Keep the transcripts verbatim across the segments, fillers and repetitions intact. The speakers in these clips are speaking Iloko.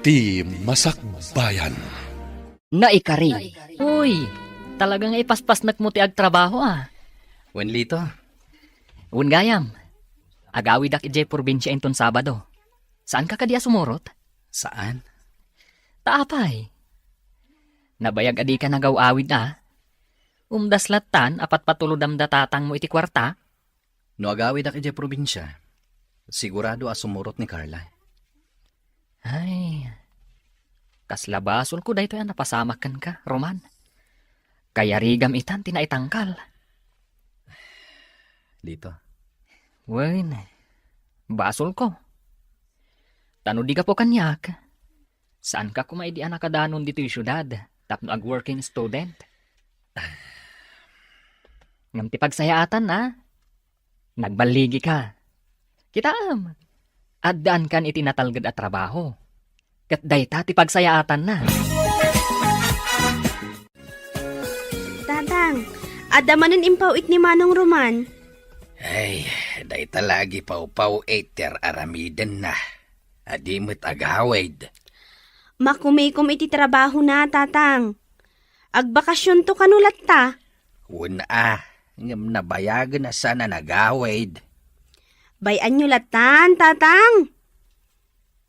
Ti Masakbayan. Naikari. Uy, talaga nga ipaspasnek mo ti agtrabaho, ah. Wen, Lito. Wen gayam, agawidak idiay probinsia inton Sabado. Saanka kadi a sumurot? Saan? Ta apay? Nabayag a dika nagaw-awid, ah. Umdas lattan a patpatulodam da tatangmo iti kuarta? No agawidak idiay probinsia, sigurado a sumurot ni Carla. Ay, kasla basolko daytoy a napasamak kenka, Roman. Kayarigam itan ti naitangkal. Lito. Wen, basolko. Ta no di gapu kaniak, saanka koma idi a nakadanon ditoy siudad tapno ag-working student? Ngem ti pagsayaatanna, nagballigika. Kitaem, addaankan iti natalged a trabaho. Ket dayta ti pagsayaatanna. Tatang, adda manen impaw-it ni Manong Roman. Ay, dayta la agipawpaw-it ti ar-aramidenna. Adi met agawid. Makumikom iti trabahona, Tatang. Agbakasionto kano latta? Wen a, ngem nabayagen a saan a nagawid. Bay-anyo lattan, Tatang.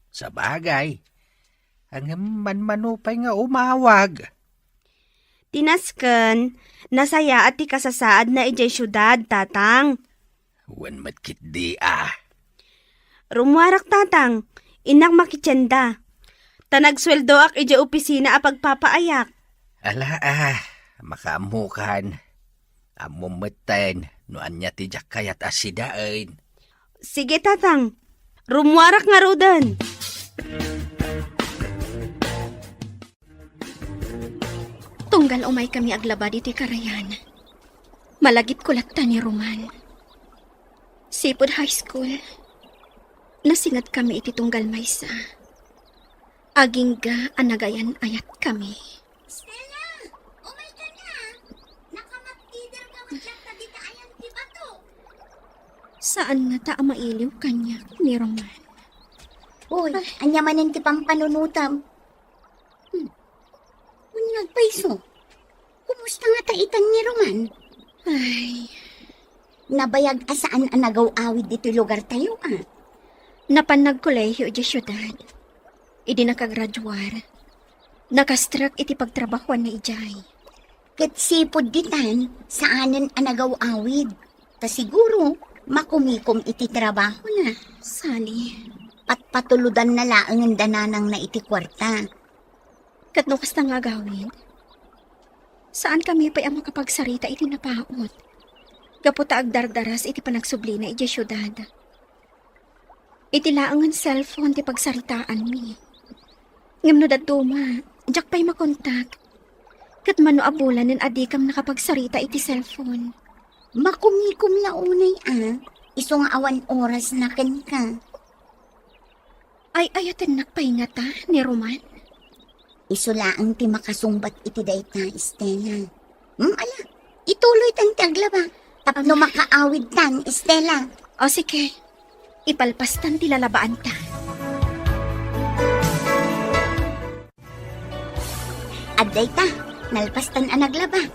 Sabagay, ngem manmano pay nga umawag. Ti nasken, nasayaat ti kasasaadna idiay siudad, Tatang. Wen met ketdi a. Rummuarak, Tatang. Innak makitienda. Ta nagsueldoak idiay opisina a pagpapaayak. Ala a, makaammokan. Ammom metten no ania ti diak kayat a sidaen. Sige, Tatang. Rummuarak ngaruden. Tunggal umaykami aglaba ditoy karayan, malagipko latta ni Roman. Sipud high school, nasingadkami iti tunggal maysa. Agingga a nagayan-ayatkami. Stella, umayka na. Nakamatkider ka met latta dita ayan ti bato. Saan ngata a mailiw kaniak ni Roman. Uy, ania manen ti pampanunotam? Hmm. Wen nga agpayso. Kumusta ngata itan ni Roman? Ay. Nabayag a saan a nagaw-awid ditoy lugartayo, a? Napan nagkolehiyo idiay siudad. Idi nakagraduar, nakastrek iti pagtrabahuanna idiay. Ket sipud ditan, saanen a nagaw-awid. Ta siguro, makumikom iti trabahona. Sally. Patpatulodanna laengen da nanangna iti kuarta. Ket no kasta nga agawid, saankami pay a makapagsarita iti napaut, gapu ta agdardaras iti panagsublina idiay siudad. Iti laengen cellphone ti pagsaritaanmi. Ngem no dadduma, diak pay makontak. Ket mano a bulanen a dikam nakapagsarita iti cellphone. Makumikom la unay a, isu nga awan orasna kenka. Ay-ayatennak pay ngata ni Roman? Isu laeng ti makasungbat iti dayta, Stella. Hmm, ala, ituloytan ti aglaba. Tapno makaawidtan, Stella. O, sige. Ipalpastan ti lalabaanta. Adda ita, nalpastan a naglaba.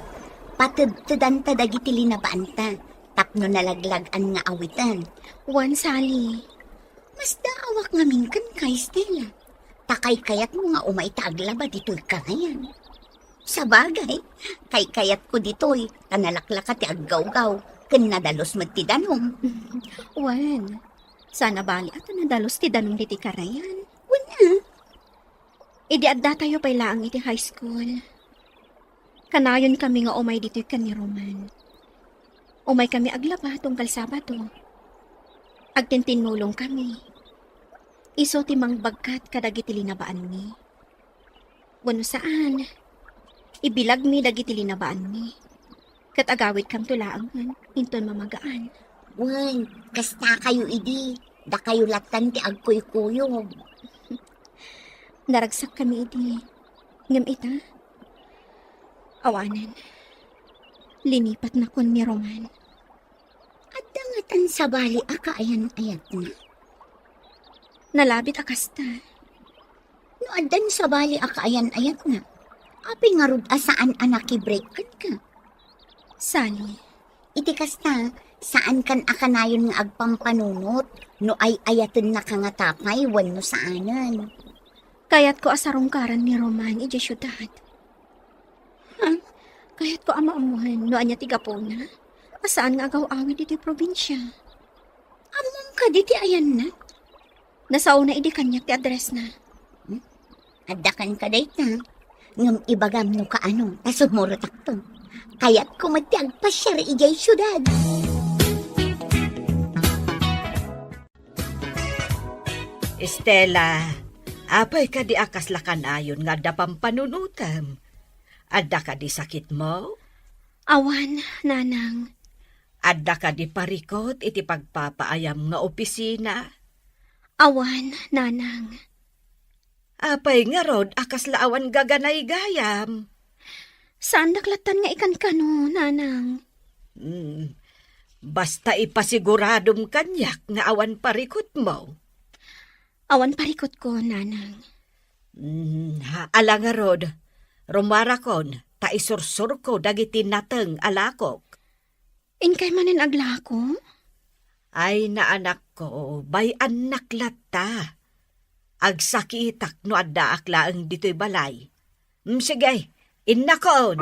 Patedtedanta dagiti linabaanta tapno nalaglag-an nga awiten. Wen, Sally. Masdaawak ngamin kenka, Stella. Ta kaykayatmo nga umay ta aglaba ditoy karayan. Sabagay, kaykayatko ditoy, ta nalaklaka ti aggawgaw, ken nadalus met ti danum. Wen, saan a bali a ta nadalus ti danum ditoy karayan. Wen a. Idi addatayo pay laeng iti high school, kanayonkami nga umay ditoy ken ni Roman. Umaykami aglaba tunggal Sabado. Agtintinnulongkami. Isu ti mangbagkat kadagiti linabaanmi. Wenno saan, ibilagmi dagiti linabaanmi. Ket agawidkamto laengen inton mamagaan. Wen, kastakayo idi, dakayo lattan ti agkuykuyog. Naragsakkami idi. Ngem ita, awanen, linipatnakon ni Roman. Adda ngatan sabali a kaayan-ayatna? Nalabit a kasta. No Addan sabali a kaayan-ayatna. Apay ngarud a saan a nakibreak-anka? Sally. Iti kasta, saankan a kanayon nga agpampanunot no ay-ayatennaka ngata pay wenno saanen. Kayatko a sarungkaran ni Roman idiay siudad. Ha? Kayatko a maammoan no ania ti gapuna a saan nga agaw-awid iti probinsia. Ammom kadi ti ayanna? Nasaona idi kaniak ti addressna. Hmm? Adda kan ka dayta. Ngem ibagam no kaano, ta sumurotakto. Kayatko met ti agpasiar idiay siudad. Estela, apay kadi a kasla kanayon nga adda pampanunotem? Adda kadi sakitmo? Awan, Nanang. Adda kadi parikut iti pagpapaayam nga opisina? Awan, Nanang. Apay ngarud a kasla awan gaganaygayam? Saandak lattan nga ikankano, Nanang. Hmm, basta ipasiguradom kaniak nga awan parikutmo. Awan parikutko, Nanang. Hmm, ha, ala ngarud, rumarakon, ta isursurko dagiti nateng a lakok. Inkay manen aglako? Ay, naanakko, bay-annak latta. Agsakitak no addaak laeng ditoy balay. Mm, sige, innakon.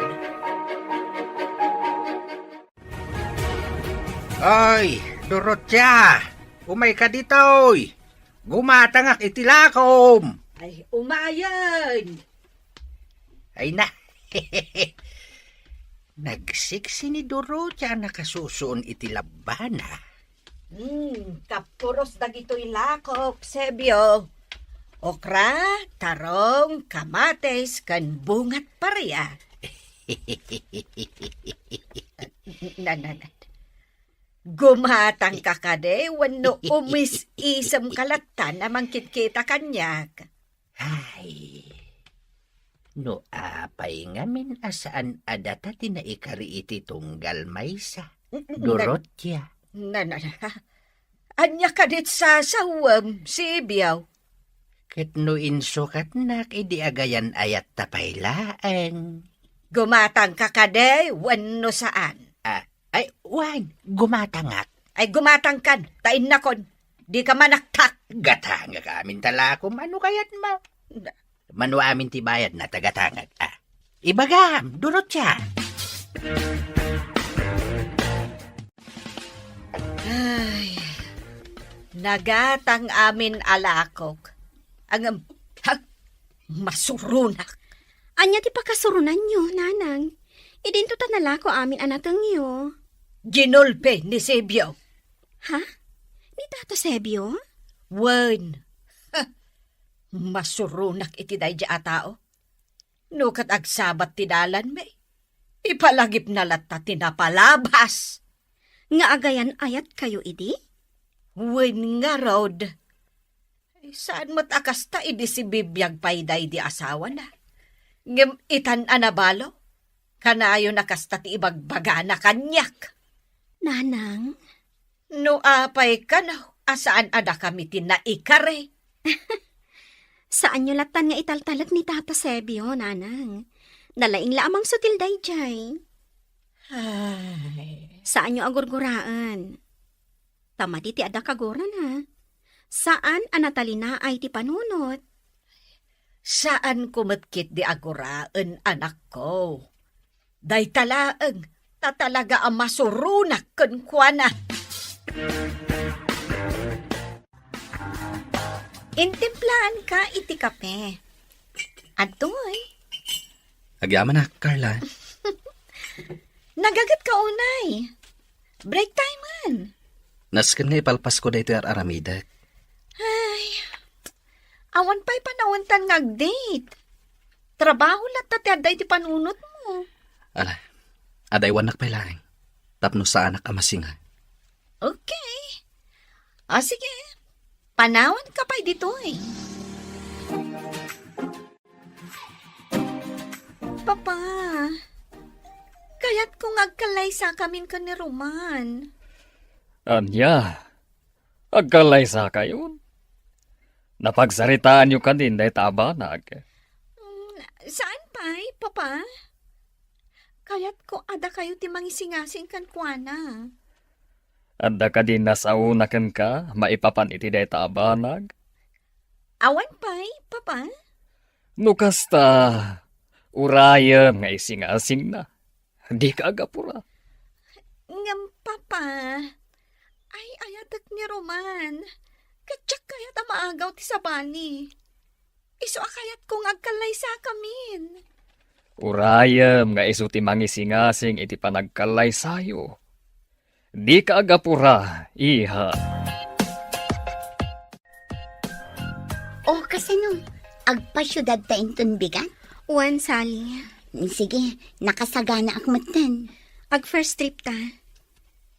Ay, Dorotia, umayka ditoy. Gumatangak iti lakom. Ay, umayen. Ay na. Nagsiksi ni Dorotia a nakasusuon iti labbana. Hmm, kapuros dagitoy lakok, Sebio. Okra, tarong, kamatis, ken bungat paria. Na, na, na. Gumatangka kadi wenno umis-isemka lattan a mangkitkita kaniak? Ay, no apay ngamin a saan a data ti naikari iti tunggal maysa, N-, n-, Dorotia. Na, na, na. Ania kadit sasawem, Sibiaw? Ket no insukatnak idi agayan-ayatta pay laeng. Gumatangka kadi wenno saan? Ah, ay, wen, gumatangak. Ay, gumatangkan, ta innakon, dika manaktak. Gatangak amin ta lakom, ano kayatmo? Mano amin ti bayadna, ta gatangak, ah. Ibagam, Dorotia. Ay, nagatang amin a lakok. Ngem, ha, masuronak. Ania ti pakasurunanyo, Nanang? Idinto ta nalako amin a natengyo. Ginulpi ni Sebio. Ha? Ni Tata Sebio? Wen. Ha, masuronak iti daydi a tao. No ket agsabat ti dalanmi, ipalagipna latta ti napalabas. Nga agayan-ayatkayo idi? Wen ngarud. Saan met a kasta idi sibibiag pay daydi asawana. Ngem itan a nabalo, kanayon a kasta ti ibagbagana kaniak. Nanang? No apay kano a saan a dakami ti naikari? Saanyo lattan nga italtalek ni Tata Sebio, Nanang. Nalaing la a mangsutil daydiay. Ay. Saanyo a gurguraen. Ta madi ti adda kagurana. Saan a natalinaay ti panunot. Saanko met ketdi a guraen, anakko. Dayta laeng, ta talaga a masuronak kenkuana. Intimplaanka iti kape. Adtoy. Agyamanak, Carla. Nagagetka unay. Break time man. Nasken nga ipalpasko daytoy ar-aramidek. Ay, awan pay panawantan nga ag-date. Trabaho latta ti adda iti panunotmo. Ala, adaywannak pay laeng. Tapno saanak a masinga. Okay. O, sige. Panawanka pay ditoy. Papa, kayatko nga agkallaysakamin ken ni Roman. Ania? Agkallaysakayon? Napagsaritaanyo kadin dayta a banag? Mm, saan pay, Papa? Kayatko a dakayo ti mangisingasing kenkuana. Adda kadi nasaona kenka maipapan iti dayta a banag? Awan pay, Papa. No kasta, urayem nga isingasingna. Dika agapura. Ngem, Papa, ay-ayatek ni Roman. Ket diak kayat a maagaw ti sabali. Isu a kayatko nga agkallaysakamin. Urayem nga isu ti mangisingasing iti panagkallaysayo. Dika agapura, iha. O, kasano? Agpasiudad ta inton bigat? Wen, Sally. Sige, nakasaganaak metten. Ag-first trip ta.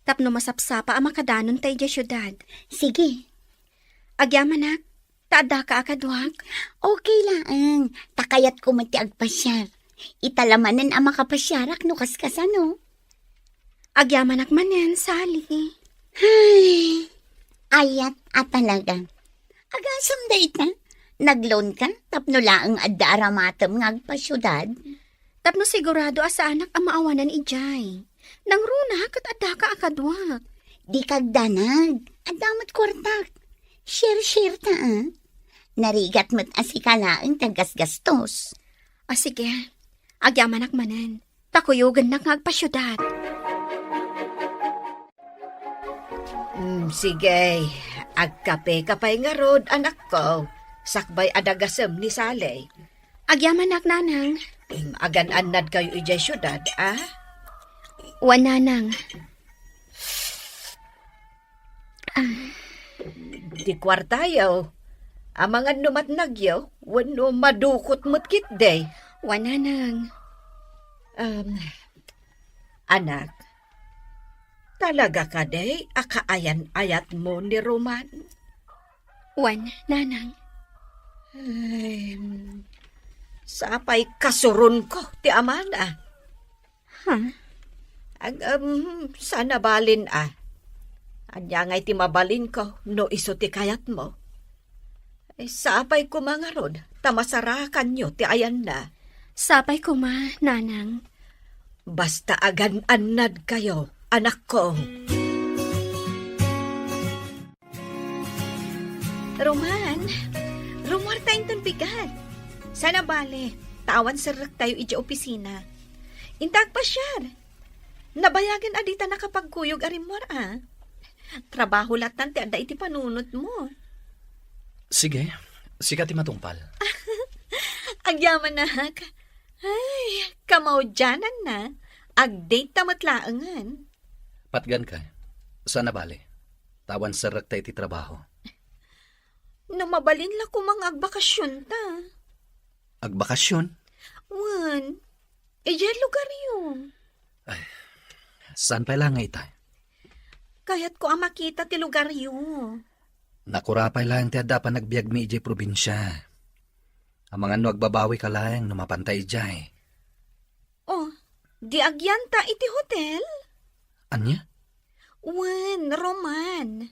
Tapno masapsapa a makadanon ta idiay siudad. Sige. Agyamanak, ta addaka a kaduak? Okay laeng. Ta kayatko met ti agpasiar. Ita la manen a makapasiarak no kaskasano. Agyamanak manen, Sally. Ay, ayat a talaga. Agasem dayta? Nag-loan ka tapno laeng adda aramatem nga agpasiudad? Tapno sigurado a saanak a maawanan idiay. Nangruna ket addaka a kaduak. Dika agdanag. Adda met kuartak. Share-share ta, ah. Narigat met a sika laeng ti aggasgastos. A, sige. Agyamanak manen. Ta kuyogennak nga agpasiudad. Mm, sige. Agkapeka pay ngarud, anakko. Sakbay a dagasem ni Sally. Agyamanak, Nanang. Mm, agan-annadkayo idiay siudad, a? Wen, Nanang. Ah. Ti kuartayo, amangan no matnagyo, wenno madukot met ketdi. Wen, Nanang. Um, anak, talaga kadi a kaayan-ayatmo ni Roman? Wen, Nanang. Ay, sapay kasuronko ti amana. Ha? Ag-, um, saan a balin, a. Ania ngay ti mabalinko no isu ti kayatmo? Ay, sapay koma ngarud, ta masarakanyo ti ayanna. Sapay koma, Nanang. Basta agan-annadkayo, anakko. Roman, rumuarta inton bigat. Saan a bale, ta awan serrektayo idiay opisina. Inta agpasiar. Nabayagen a dita nakapagkuyog a rimmuar, a. Trabaho lattan ti adda iti panunotmo. Sige, sika ti matungpal. Agyamanak. Ay, kamaudiananna. Ag-date ta met laengen. Patganka. Saan a bale. Ta awan serrekta iti trabaho. No mabalin la koma nga agbakasionta. Agbakasion? Wen, idiay lugaryo. Ay, saan pay laeng nga ita? Kayatko a makita ti lugaryo. Nakura pay laeng ti adda a panagbiagmi idiay probinsia. Amangan no agbabawika laeng no mapanta idiay. Oh, di agyanta iti hotel? Ania? Wen, Roman.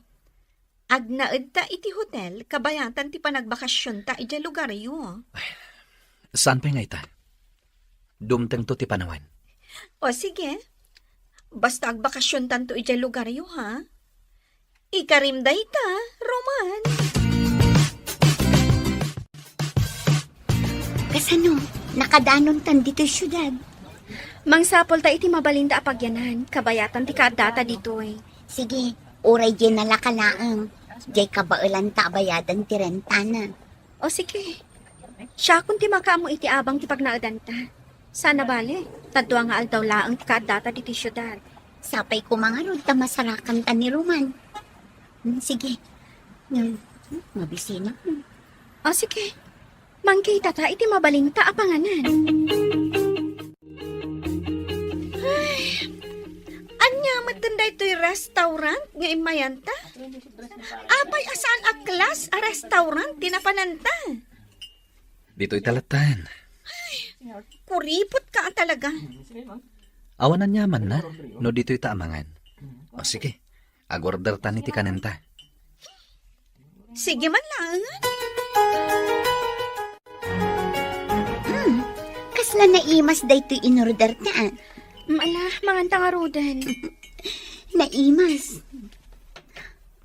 Agnaedta iti hotel kabayatan ti panagbakasionta idiay lugaryo. Saan pay nga ita? Dumtengto ti panawen. O, sige. Basta agbakasiontanto idiay lugaryo, ha? Ikarim dayta, Roman. Kasano? Nakadanontan ditoy siudad? Mangsapulta iti mabalinda a pagyanan, kabayatan ti kaaddata ditoy. Sige, uray diay nalaka laeng. Diay kabaelanta a bayadan ti rentana. O sige. Siakon ti makaammo iti abang ti pagnaedanta. Saan a bale, ta dua nga aldaw laeng ti kaaddata ditoy siudad. Sapay koma ngarud ta masarakanta ni Roman. Hmm, sige. Hmm, mabisina. O sige. Mangkitata iti mabalinta a panganan. Ay, ania met daytoy restaurant nga immayanta? Apay a saan a class a restaurant ti napananta? Ditoy ta lattan. Kuripot ka a talaga. Awan aniamanna no ditoy ta amangan. O sige, agorder tan iti kanenta. Sige man laengen. Hmm, kasla naimas daytoy inorder ta. Mm, ala, manganta ngaruden. Naimas.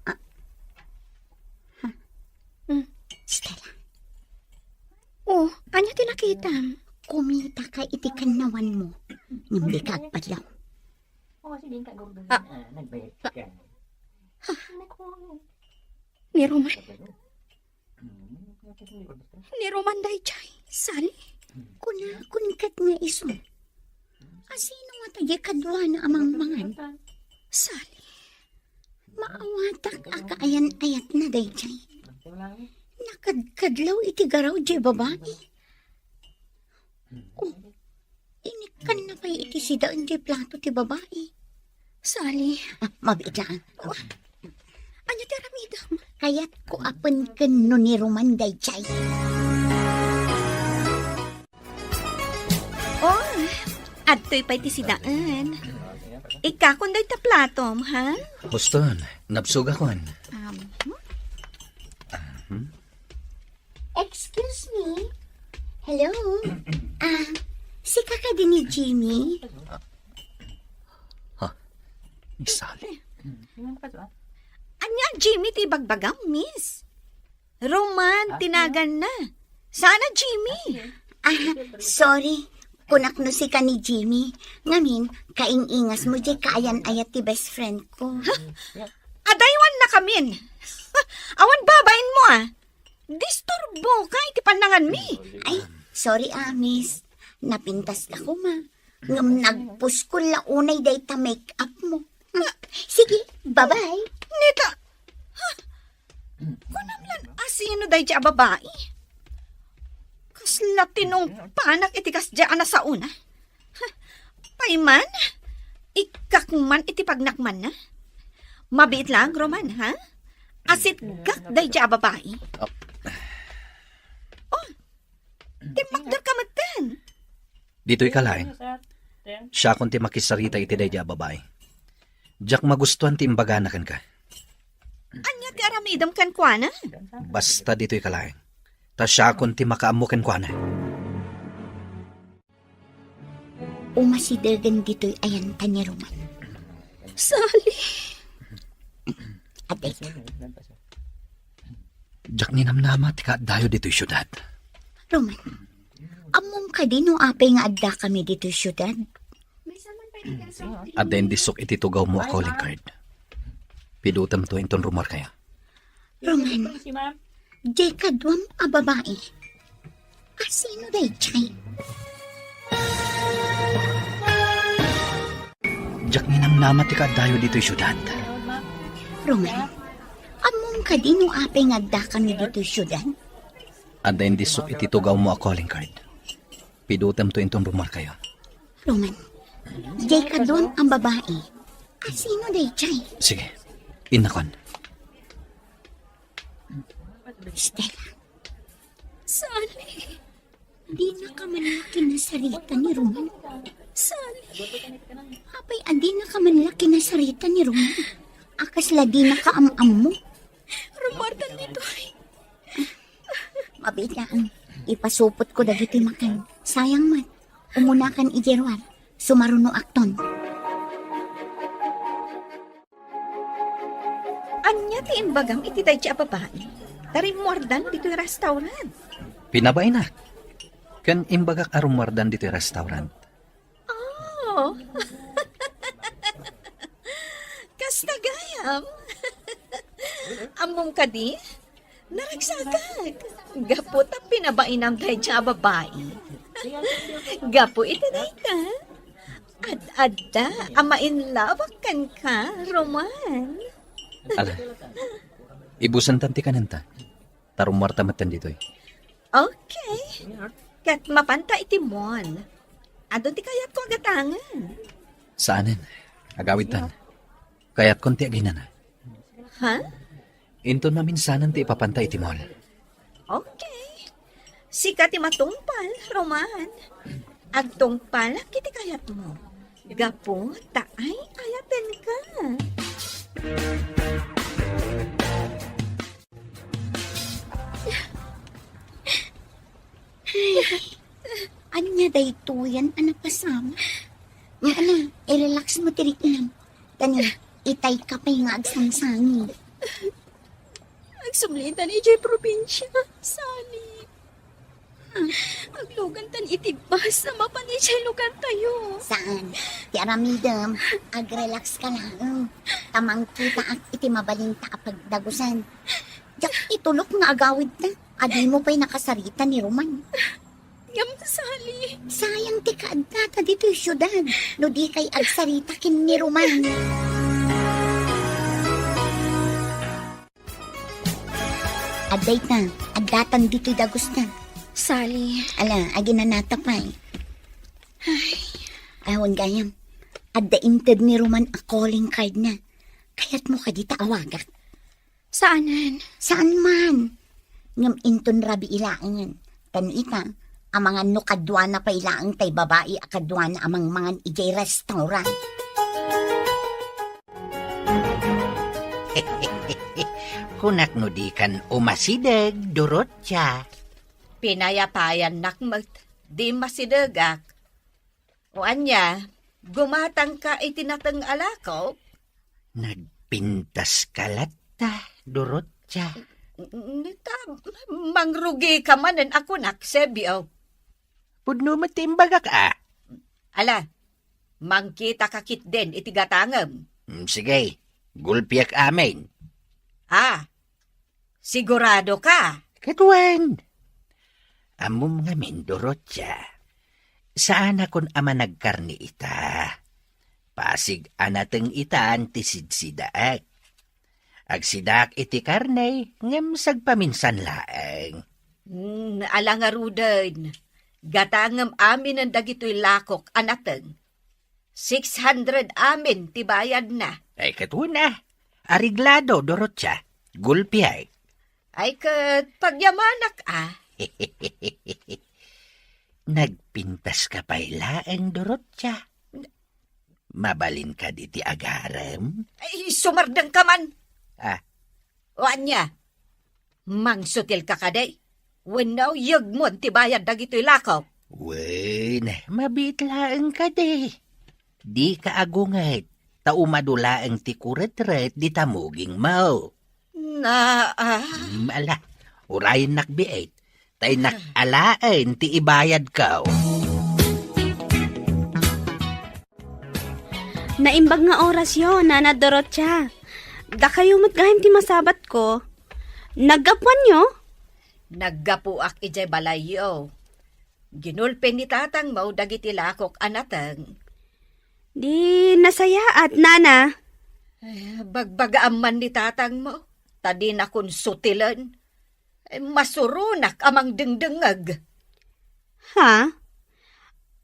Ah. Hmm. Stella. Oh, ania ti nakitam? Kumitaka iti kannawanmo. Ngem dika agpadlaw. Ah. Ah. Ni Roman. Ni Roman daydiay, Sally. Kunakon ket nga isu. Asino ngata diay kaduana a mangmangan? Sally, maawatak a kaayan-ayatna daydiay. Nakadkadlaw iti garaw diay babai. Oh, inikkanna pay iti sidaen diay plato ti babai. Sally. Ah, mabiit lang. Oh. Ania ti aramidem? Kayatko a penken no ni Roman daydiay. Oh, adtoy pay ti sidaen. Ikkakon dayta platom, ha? Huston, nabsugakon. Um, hmm? Excuse me? Hello? Ah, sika kadi ni Jimmy? Ha? Ni Sally? Ania Jimmy ti ibagbagam, miss? Roman ti naganna. Saan a Jimmy? Ah, sorry. Kunak no sika ni Jimmy. Ngamin, kaing-ingasmo diay kaayan-ayat ti best friend ko. Ha? Adaywannakamin. Awan babainmo, ah. Disturboka iti pannanganmi. Ay, sorry, ah, miss. Napintaska koma. Ngem nagpuskol la unay dayta make-upmo. Sige, bye-bye. Neta, ha? Kunam lan asino daydiay a babai? Kasla tinungpanak iti kasdiay a nasaona. Ha? Pay man, ikkak man iti pagnakmanna. Mabiit lang, Roman, ha? Asitgak daydiay a babai. Oh, timmakderka metten. Ditoy ka laeng. Siakon ti makisarita iti daydiay a babai. Diak magustuan ti imbagana kenka. Ania ti aramidem kenkuana? Basta ditoy ka laeng. Ta siakon ti makaammo kenkuana. Umasidegen ditoy ayanta ni Roman. Sally! Adda ita. Diak ninamnama ti kaaddayo ditoy siudad. Roman, ammom kadi no apay nga addakami ditoy siudad? Adda indissok iti tugawmo a calling card. Pidutemto inton rumuarkayo. Roman, diay kaduam a babai. Asino daydiay? Diak ninamnama ti kaaddayo ditoy siudad. Roman, ammom kadi no apay nga addakami ditoy siudad? Adda indissok iti tugawmo a calling card. Pidutemto inton rumuarkayo. Roman, diay kaduam a babai. Asino daydiay? Sige, innakon. Stella. Sally. Dinaka man la kinasarita ni Roman. Sally. Apay a dinaka man la kinasarita ni Roman? A kasla dinaka am-ammo? Rumuardan ditoy. Mabiit laeng. Ipasupotko dagiti makan. Sayang met. Umunakan idiay ruar. Sumarunoakton. Ania ti imbagam iti daydiay a babai? Ta rimmuardan ditoy restaurant. Pinabainak. Ken imbagak a rummuardan ditoy restaurant. Oh. Kasta gayam. Ammom kadi? Naragsakak. Gapu ta pinabainam daydiay a babai. Gapu iti dayta, ad-adda a mainlove-ak kenka, Roman. Ala, ibusantan ti kanenta. Ta rumuarta metten ditoy. Okay. Ket mapanta iti mall. Adun ti kayatko a gatangen. Saanen. Agawidtan. Kayatkon ti aginana. Ha? Inton maminsanan ti ipapanta iti mall. Okay. Sika ti matungpal, Roman. Agtungpalak iti kayatmo. Gapu ta ay-ayatenka. Ania daytoyen a napasamak? Nga ala, i-relax mo ti riknam. Tani, itay ka pay nga agsangsangi. Agsumlitan idiay probinsia, Sally. Aglugantan iti bus a mapan idiay lugartayo. Saan? Ti aramidem, agrelax ka laeng. Ta mangkitaak iti mabalinta a pagdagusan. Diak itulok nga agawidta. Adimo pay nakasarita ni Roman. Ngem, Sally. Sayang ti kaaddata ditoy siudad no di kay agsarita ken ni Roman. Adda ita, addatan ditoy dagusta. Sally. Ala, aginanata pay. Ay. Awan gayam. Adda inted ni Roman a calling card na. Kayatmo kadi ta awagak? Saanen? Saan man? Ngem inton rabii laengen. Tano ita, amangan no kaduana pay laeng tay babai a kaduana a mangmangan idiay restaurant. Kunak no dikan umasideg, Dorotia. Pinayapayannak met, di masidegak. O ania, gumatangka iti nateng a lakok? Nagpintaska latta, Dorotia. Nita, mangrugika manen a kunak, Sebio. Pudno met ti imbagak a. Ala, mangkitaka ketdin iti gatangem. Mm, sige, gulpiak amin. Ah, sigurado ka? Ket wen. Ammom ngamin, Dorotia. Saanakon a managkarne ita. Pasig a nateng itan ti sidsidaek. Agsidaak iti karne, ngem sagpaminsan laeng. Hmm, ala ngaruden. Gatangem aminen dagitoy lakok a nateng. Six hundred amin ti bayadna. Ay, ket wen a. Areglado, Dorotia. Gulpiay. Ay, ket pagyamanak a. Nagpintaska pay laeng, Dorotia. Mabalin kadi ti agarem? Ay, sumardengka man. Ah. O ania? Mangsutilka kadi? Wenno yegmon ti bayad dagitoy lakok? Wen, mabiit laeng kadi. Dika agunget, ta umadu laeng ti kuretret dita mugingmo. Na, ah. Hmm, ala, urayennak biit, ta innak alaen ti ibayadko. Naimbag nga orasyo, Nana Dorotia. Dakayo met gayam ti masabatko. Naggapuanyo? Naggapuak idiay balayyo. Ginulpi ni tatangmo dagiti lakok a nateng. Di nasayaat, Nana. Ay, bagbagaam man ni tatangmo, ta dinakon sutilen. Ay, masuronak a mangdengdengngeg. Ha?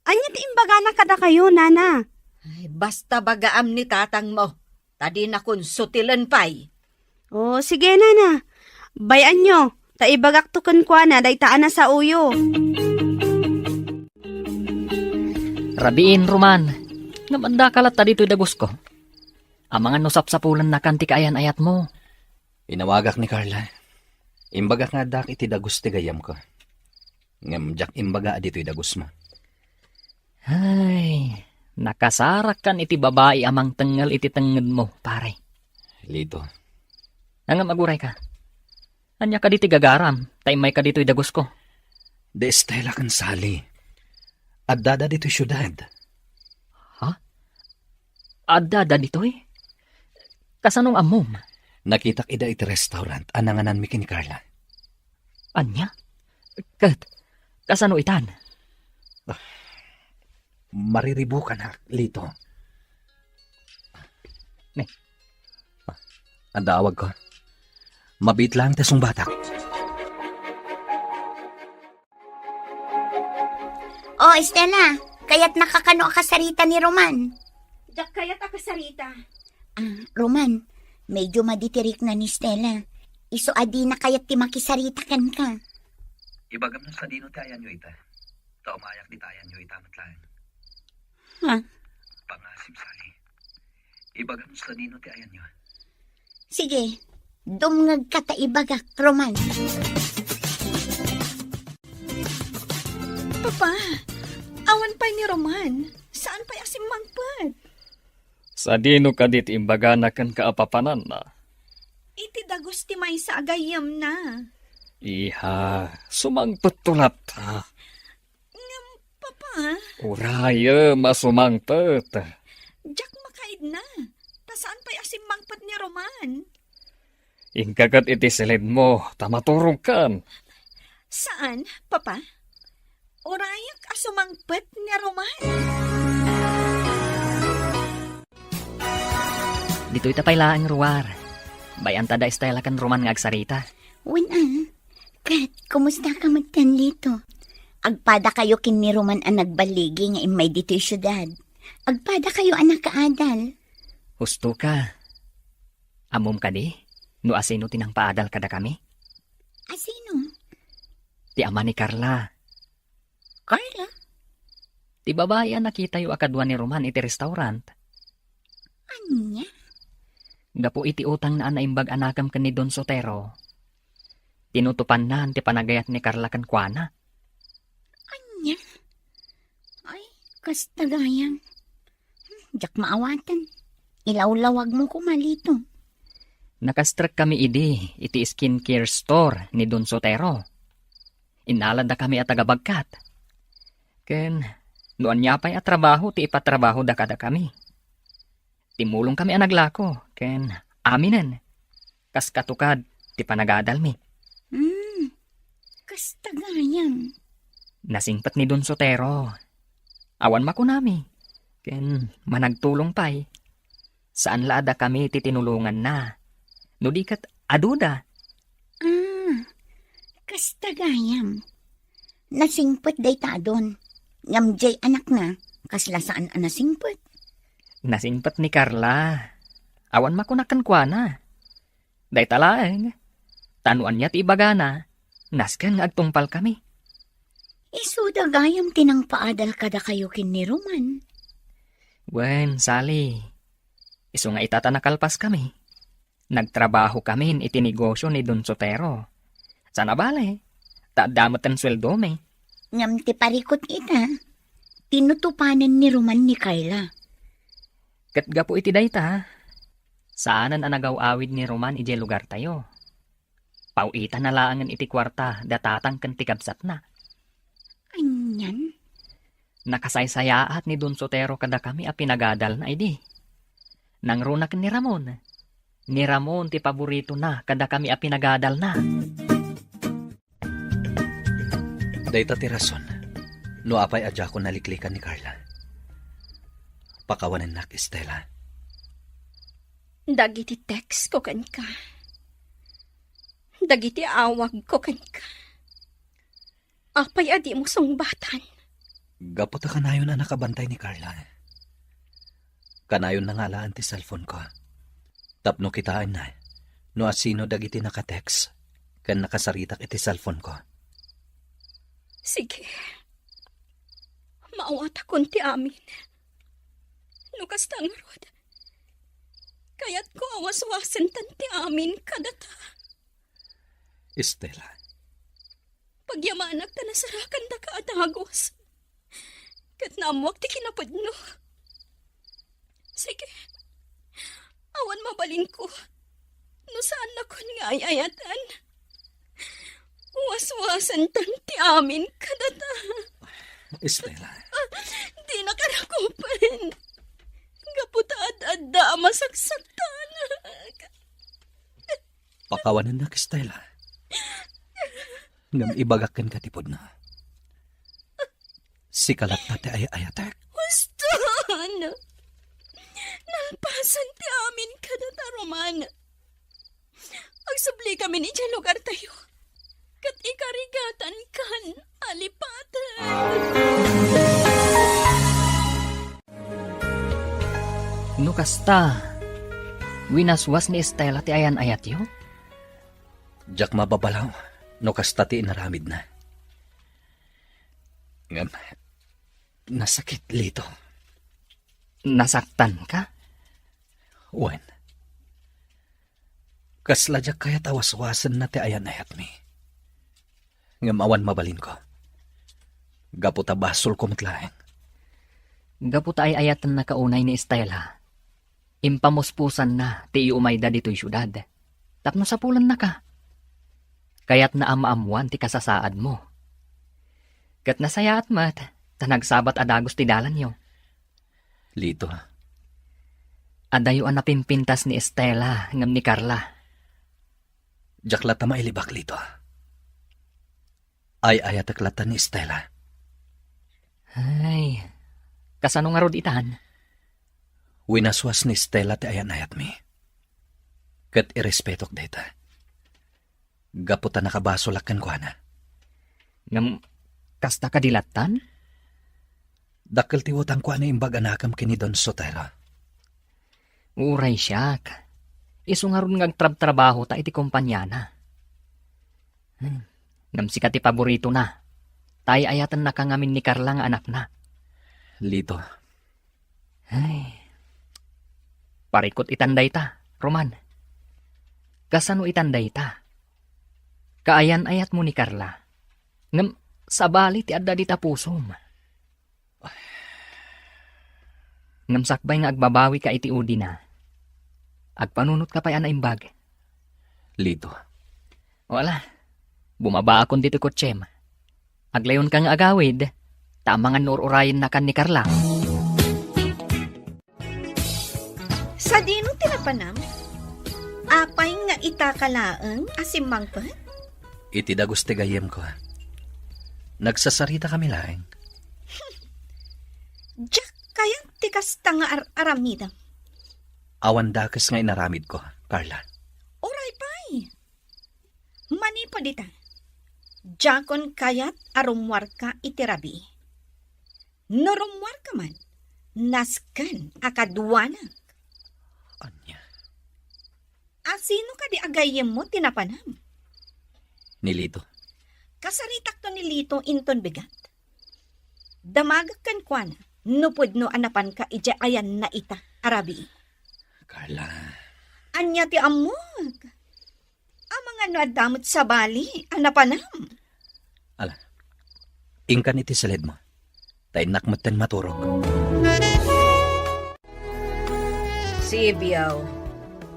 Ania ti imbagana kadakayo, Nana? Ay, basta bagaam ni tatangmo, ta dinakon sutilen pay. O, sige, Nana. Bay-anyo, ta ibagakto kenkuana dayta a nasaoyo. Rabiin, Roman. Ngem addaka latta ditoy dagusko. Amangan no sapsapulennakan ti kaayan-ayatmo. Inawagak ni Carla. Imbagak nga addaak iti dagus ti gayyemko. Ngem diak imbaga a ditoy dagusmo. Ay, nakasarakkan iti babai a mangtengngel iti tengngedmo, pare. Lito. Ngem agurayka. Ania kadi ti gagaram, ta immayka ditoy dagusko? Di Estela ken Sally. Addada ditoy siudad. Ha? Addada ditoy? Kasano nga ammom? Nakitak ida iti restaurant a nangananmi ken ni Carla. Ania? Ket, kasano itan? Ah, mariribukanak, Lito. Ne. Ah, adda awagko. Mabiit laeng ta sungbatak. O, Estela, kayatnaka kano a kasarita ni Roman? Diak kayat a kasarita. Ah, Roman, medyo madi ti rikna ni Estela. Isu a dina kayat ti makisarita kenka. Ibagam no sadino ti ayanyo ita. Ta umayak dita ayanyo ita met laeng. Ha? Pangasip, Sally. Ibagam no sadino ti ayanyo. Sige, dumngegka ta ibagak, Roman. Papa, awan pay ni Roman. Saan pay a simmangpet? Sadino kadi ti imbagana kenka a papananna? Iti dagus ti maysa a gayyemna. Iha, sumangpetto latta. Ngem, Papa? Urayem a sumangpet. Diak makaidna. Ta saan pay a simmangpet ni Roman. Inka ket iti silidmo, ta maturogkan. Saan, Papa? Urayak a sumangpet ni Roman. Ditoy ta pay laeng, Ruar. Bay-anta da Estela ken Roman nga agsarita. Wen a. Ket, kumusta ka met ken Lito? Agpada kayo ken ni Roman a nagballigi nga immay ditoy siudad. Agpada kayo a nakaadal. Husto ka. Ammom kadi no asino ti nangpaadal kadakami? Asino? Ti ama ni Carla. Carla? Ti babai a nakitayo a kadua ni Roman iti restaurant. Ania? Gapu iti utangna a naimbag a nakem ken ni Don Sotero, tinutopanna ti panagayat ni Carla kenkuana. Ania? Ay, kasta gayam. Hmm, diak maawaten. Ilawlawagmo koma, Lito. Nakastrek kami idi iti skincare store ni Don Sotero. Innaladakami a taga-bagkat. Ken no ania pay a trabaho ti ipatrabahoda kadakami. Timmulongkami a naglako ken aminen. Kas katukad ti panagadalmi. Hmm, kasta gayam. Nasingpet ni Don Sotero. Awan makunami. Ken managtulong pay. Saan la a dakami ti tinulonganna. No di ket aduda. Ah, kasta gayam. Nasingpet dayta a Don. Ngem diay anakna, kasla saan a nasingpet? Nasingpet ni Carla. Awan makuna kenkuana. Dayta laeng. Ta no ania ti ibagana, nasken nga agtungpalkami. Isuda gayam ti nangpaadal kadakayo ken ni Roman. Wen, Sally, isu nga ita ta nakalpaskami. Nagtrabahokamin iti negosio ni Don Sotero. Saan a bale, ta adda metten sueldomi. Ngem ti parikut ita, tinutopanen ni Roman ni Carla. Ket gapu iti dayta, saanen a nagaw-awid ni Roman idiay lugartayo. Paw-itanna laengen iti kuarta da tatang ken ti kabsatna. Anian? Nakasaysayaat ni Don Sotero kadakami a pinagadalna idi. Nangruna ken ni Ramon. Ni Ramon ti paboritona kadakami a pinagadalna. Dayta ti rason no apay a diakon naliklikan ni Carla. Pakawanennak, Estela. Dagiti text ko kenka. Dagiti awag ko kenka. Apay a dimo sungbatan? Gapu ta kanayon a nakabantay ni Carla. Kanayonna nga alaen ti cellphone ko. Tapno kitaenna no asino dagiti naka-text ken nakasaritak iti cellphone ko. Sige. Maawatakon ti amin. No kasta ngarud, kayatko a waswasentan ti amin kadata. Estela. Pagyamanak ta nasarakandaka a dagus. Ket naammoak ti kinapudno. Sige. Awan mabalinko. No saannakon nga ay-ayaten. Waswasentan ti amin kadata. Estela. Dinaka rakupen. Gapu ta ad-adda a masaksaktanak. Pakawanennak, Estela. Ngem ibagak kenka ti pudno. Sika latta ti ay-ayatek. Huston! Nalpasan ti amin kadata, Roman. Agsubli kami idiay lugartayo. Ket ikarigatan kan alipaten. No kasta, winaswas ni Estela ti ayan-ayatyo? Diak mababalaw no kasta ti inaramidna. Ngem, nasakit, Lito. Nasaktanka? Wen. Kasla diak kayat a waswasenna ti ayan-ayatmi. Ngem awan mabalinko. Gapu ta basolko met laeng. Gapu ta ay-ayatennaka unay ni Estela, impamuspusanna ti iumayda ditoy siudad tapno sapulennaka. Kayatna a maammoan ti kasasaadmo. Ket nasayaat met ta nagsabat a dagus ti dalanyo. Lito, adayo a napimpintas ni Estela ngem ni Carla. Diak latta mailibak, Lito. Ay-ayatek latta ni Estela. Ay, kasano ngarud itan? Winaswas ni Estela ti ayan-ayatmi. Ket irespetok dayta. Gapu ta nakabasolak kenkuana. Ngem, kasta kadi lattan? Dakkel ti utangko a naimbag a nakem ken ni Don Sotero. Uray siak. Isu ngarud nga agtrabtrabahota iti kompaniana. Hmm. Ngem sika ti paboritona. Ta ay-ayatennaka ngamin ni Carla nga anakna. Lito. Ay. Parikut itan dayta, Roman. Kasano itan dayta? Kaayan-ayatmo ni Carla. Ngem sabali ti adda dita pusom. Ngem sakbay nga agbabawika iti udina, agpanunotka pay a naimbag. Lito. Wala. Bumabaakon ditoy kotsem. Aglayonka nga agawid, ta amangan no ur-urayennakan ni Carla. Sadino ti napanam? Apay nga itaka laeng a simmangpet? Iti dagus ti gayyemko. Nagsasaritakami laeng. Diak kayat ti kasta nga ar-aramidem. Awan dakes nga inaramidko, Carla. Uray pay. Manipud ita, diakon kayat a rummuarka iti rabii. No rummuarka man, nasken a kaduanak. Ania? A sino kadi a gayyemmo ti napanam? Ni Lito. Kasaritakto ni Lito inton bigat. Damagek kenkuana no pudno a napanka idiay ayanna ita a rabii. Carla. Ania ti ammok? Amangan no adda met sabali a napanam. Ala, inkan iti saledmo. Ta innak metten maturog. Sibio,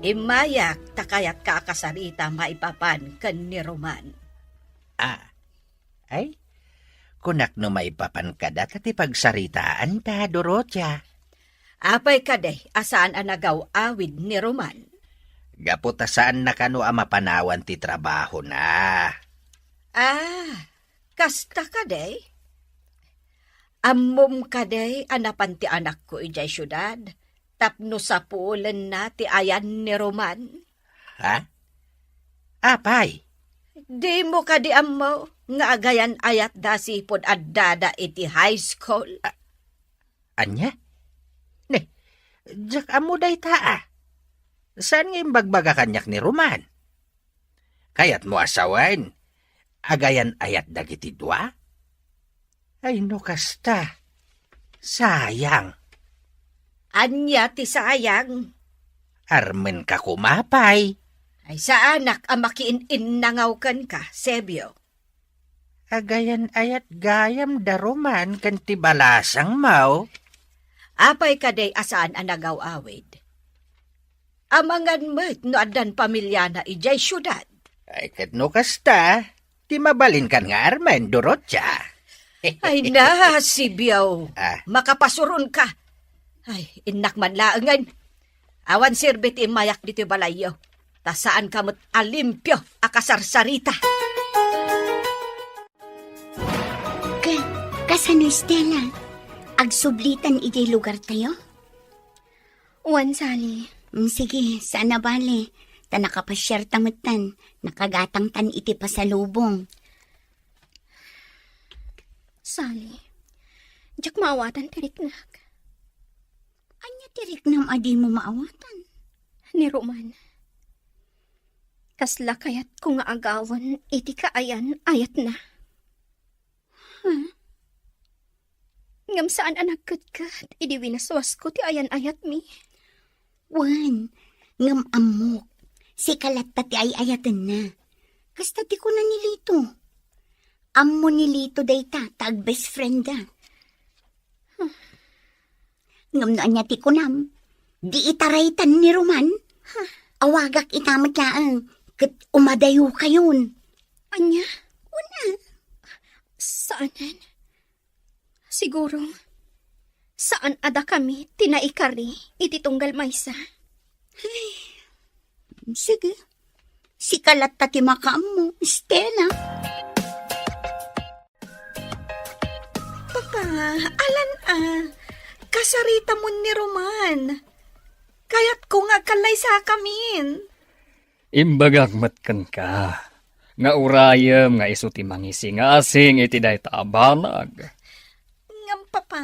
immayak ta kayatka a kasarita maipapan ken ni Roman. Ah, ay, kunak no maipapan kada ta ti pagsaritaanta, Dorotia. Apay kadi a saan a nagaw-awid ni Roman? Gapu ta saanna kano a mapanawan ti trabahona. Ah, kasta kadi? Ammom kadi a napan ti anakko idiay siudad tapno sapulenna ti ayan ni Roman? Ha? Apay? Dimo kadi ammo nga agayan-ayatda sipud addada iti high school? A-, ania? Ne, diak ammo dayta a. Saan nga imbagbaga kaniak ni Roman? Kayatmo a sawen, agayan-ayat dagiti dua? Ay, no kasta, sayang. Ania ti sayang? Armenka koma pay. Ay, saanak a makiin-innangaw kenka, Sebio. Agayan-ayat gayam da Roman ken ti balasangmo. Apay kadi a saan a nagaw-awid? Amangan met no addan pamiliana idiay siudad. Ay, ket no kasta, ti mabalinkan nga armen, Dorotia. Ay na, Sibio. Ah. Makapasuronka. Ay, innak man laengen. Awan serbi ti immayak ditoy balayyo. Ta saanka met a limpio a kasarsarita. Ka-, kasano, Stella? Agsublitan idiay lugartayo? Wen, Sally. Mm, sige, saan a bale. Ta nakapasiarta metten, nakagatangtan iti pasalubong. Sally, diak maawatan ti riknak. Ania ti riknam a dimo maawatan? Ni Roman. Kasla kayatko nga agawen iti kaayan-ayatna. Huh? Ngem saan a nagketket idi winaswasko ti ayan-ayatmi. Wen, ngem ammok, sika latta ti ay-ayatenna. Kasta ti kuna ni Lito. Ammo ni Lito dayta ta agbest frienda. Ngem no ania ti kunam, di itaraytan ni Roman. Awagak ita met laeng, ket umadayokayon. Ania? Una. Saanen. Siguro, saan a dakami ti naikari iti tunggal maysa. Ay, sige. Sika latta ti makaammo, Stella. Papa, alan a, kasaritamon ni Roman. Kayatko nga agkallaysakamin. Imbagak met kenka nga urayem nga isu ti mangisingasing iti dayta a banag. Ngem, Papa,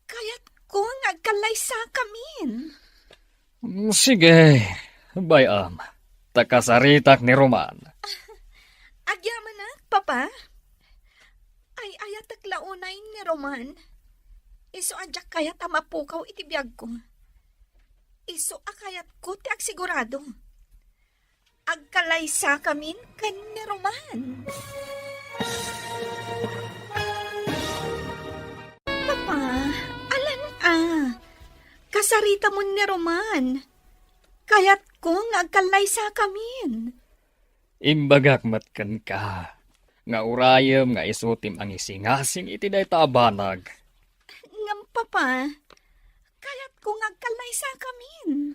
kayatko nga agkallaysakamin. Mm, sige, bay-am, ta kasaritak ni Roman. Agyamanak, Papa. Ay-ayatek la unay ni Roman. Isu a diak kayat a mapukaw iti biagko. Isu a kayatko ti agsigurado. Agkallaysakamin ken ni Roman. Papa, alan a, kasaritamon ni Roman. Kayatko nga agkallaysakamin. Imbagak met kenka nga urayem nga isu ti mangisingasing iti dayta a banag. Ngem, Papa, kayatko nga agkallaysakamin.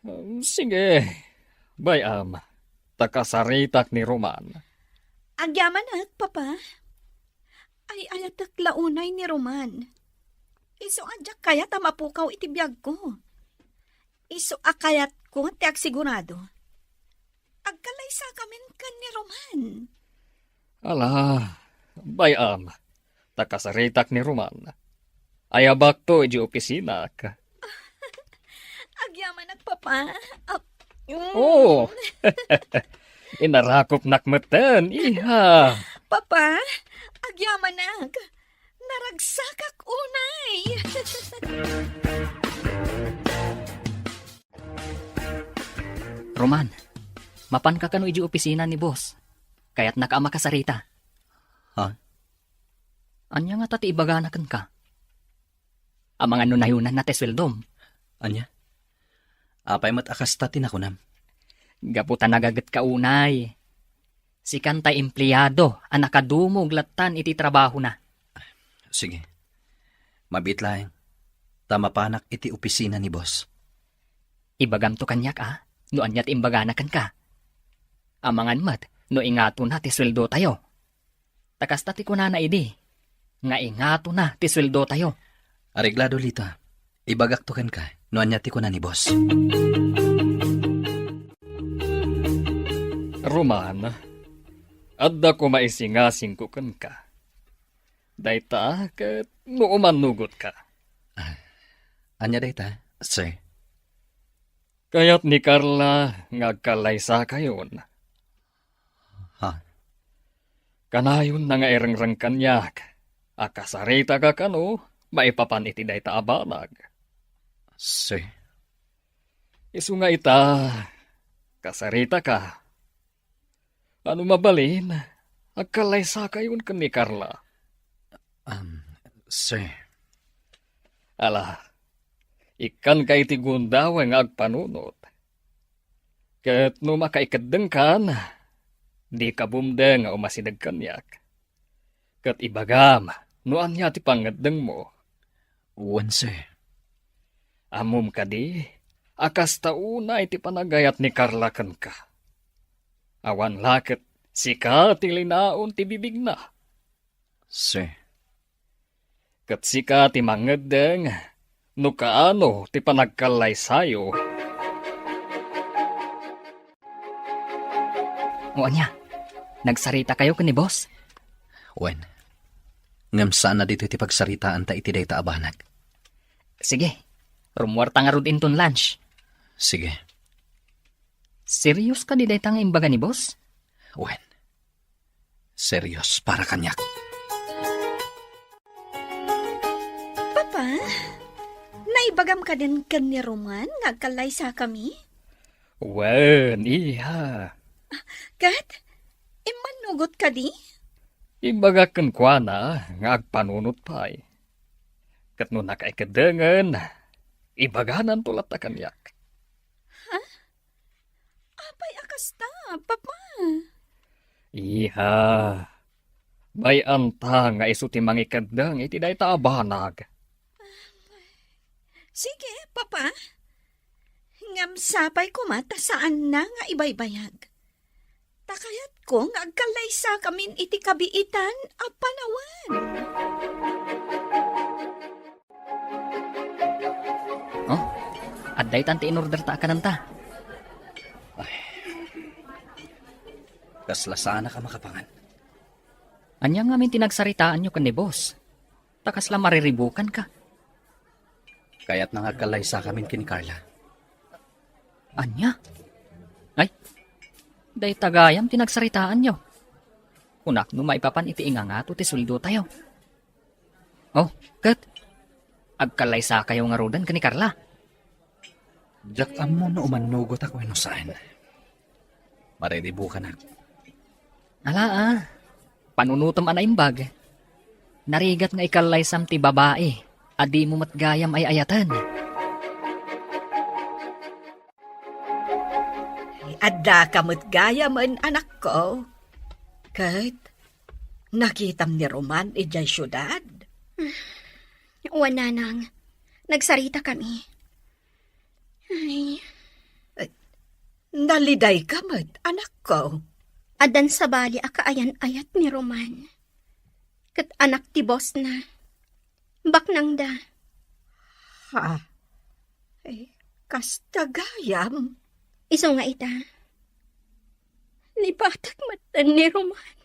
Um, sige, bay-am, ta kasaritak ni Roman. Agyamanak, Papa. Ay-ayatek la unay ni Roman. Isu a diak kayat a mapukaw iti biagko. Isu a kayatko ti agsigurado. Agkallaysakamin ken ni Roman. Ala, bay-am, ta kasaritak ni Roman. Ayabakto iti opisinak. Agyamanak, Papa. Ah, mm. Oo. Inarakopnak metten, iha. Papa, agyamanak. Naragsakak unay. Roman, mapanka kano iti opisina ni boss? Kayatnaka a makasarita. Ha? Ania ngata ti ibagana kenka? Amangan no nayunanna ti sueldom. Ania? Apay met a kasta ti nakunam? Gapu ta nagagetka unay. Sikan tay empleado a nakadumog lattan iti trabahona. Sige. Mabiit laeng, ta mapanak iti opisina ni boss. Ibagamto kaniak a, no ania ti imbagana kenka. Amangan met no ingatona ti sueldotayo. Ta kasta ti kunana idi, nga ingatona ti sueldotayo. Areglado, Lita. Ibagakto kenka no ania ti kuna ni boss. Roman, adda koma isingasingko kenka. Dayta ket no umannugotka. Ah, ania dayta, sir? Kayat ni Carla nga agkallaysakayon. Ha? Kanayonna nga irengreng kaniak a kasaritaka kano maipapan iti dayta a banag. Sir? Isu nga ita, kasaritaka. Ano mabalin, agkallaysakayon ken ni Carla. Um, sir. Ala, ikkanka iti gundaway nga agpanunot. Ket no makaikeddengkan, dika bumdeng nga umasideg kaniak. Ket ibagam no ania ti pangngeddengmo. Wen, sir. Ammom kadi a kasta unay ti panagayat ni Carla kenka. Awan la ket sika ti linaon ti bibigna. Sir. Ket sika ti mangngeddeng no kaano ti panagkallaysayo. O ania, nagsaritakayo ken ni boss? Wen. Ngem saan a ditoy ti pagsaritaanta iti dayta a banag. Sige, rummuarta ngarud inton lunch. Sige. Serious kadi dayta nga imbaga ni boss? Wen. Serious para kaniak. Papa, naibagam kadin ken ni Roman nga agkallaysakami? Wen, iha. Ket, immannugot kadi? Ibagak kenkuana nga agpanunot pay. Ket no nakaikedengen, ibagananto latta kaniak. Ha? Apay a kasta, Papa? Iha, bay-anta nga isu ti mangikeddeng iti dayta a banag. Sige, Papa. Ngem sapay koma ta saanna nga ibaybayag. Ta kayatko nga agkallaysakamin iti kabiitan a panawen. Oh, adda itan ti in-order ta a kananta. Ay. Kasla saanak a makapangan. Ania ngamin ti nagsaritaanyo ken ni boss? Ta kasla mariribukanka. Kayatna nga agkallaysakamin ken ni Carla. Ania? Ay, dayta gayam ti nagsaritaanyo. Kunak no maipapan iti ingangato ti sueldotayo. Oh, ket agkallaysakayo ngaruden ken ni Carla? Diak ammo no umannugotak wenno saan. Mariribukanak. Ala, ah. Panunotem a naimbag. Narigat nga ikallaysam ti babai a dimo met gayam ay-ayaten. Addaka met gayamen, anakko. Ket nakitam ni Roman idiay siudad? Wen, nanang. Nagsaritakami. Ay. Eh, nalidayka met, anakko. Addan sabali a kaayan-ayat ni Roman. Ket anak ti bossna. Baknangda. Ha? Eh, kasta gayam? Isu nga ita. Lipatek met ni Roman.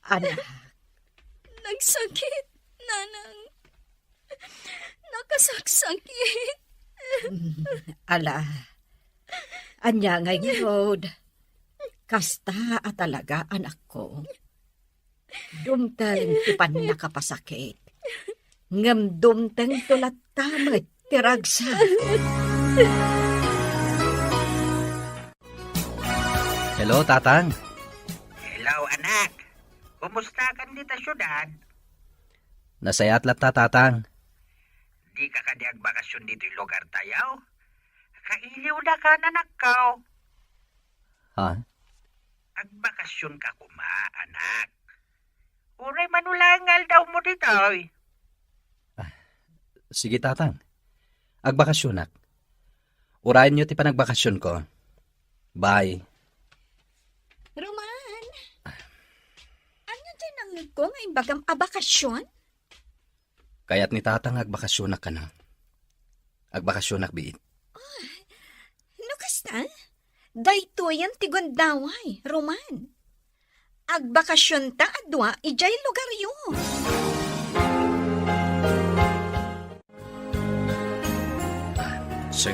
Anak. Nagsakit, nanang. Nakasaksakit. Ala, ania ngay ngarud? Kasta a talaga, anakko. Dumteng ti pannakapasakit. Ngem dumtengto latta met ti ragsak. Hello, Tatang. Hello, anak. Kumusta kan dita siudad? Nasayaat latta, Tatang. Dika kadi agbakasyon ditoy lugartayo? Kailiwda ka, anakko. Ha? Agbakasyonka koma, anak. Uray mano laeng nga aldawmo ditoy. Ah, sige, Tatang. Agbakasyonak. Urayenyo ti panagbakasyonko. Bye. Roman! Ania diay nangngegko nga imbagam a bakasyon? Kayat ni Tatang nga agbakasyonak kano. Agbakasyonak biit. No kasta, daytoyen ti gundaway, Roman. Agbakasyonta a dua idiay lugaryo. Sir,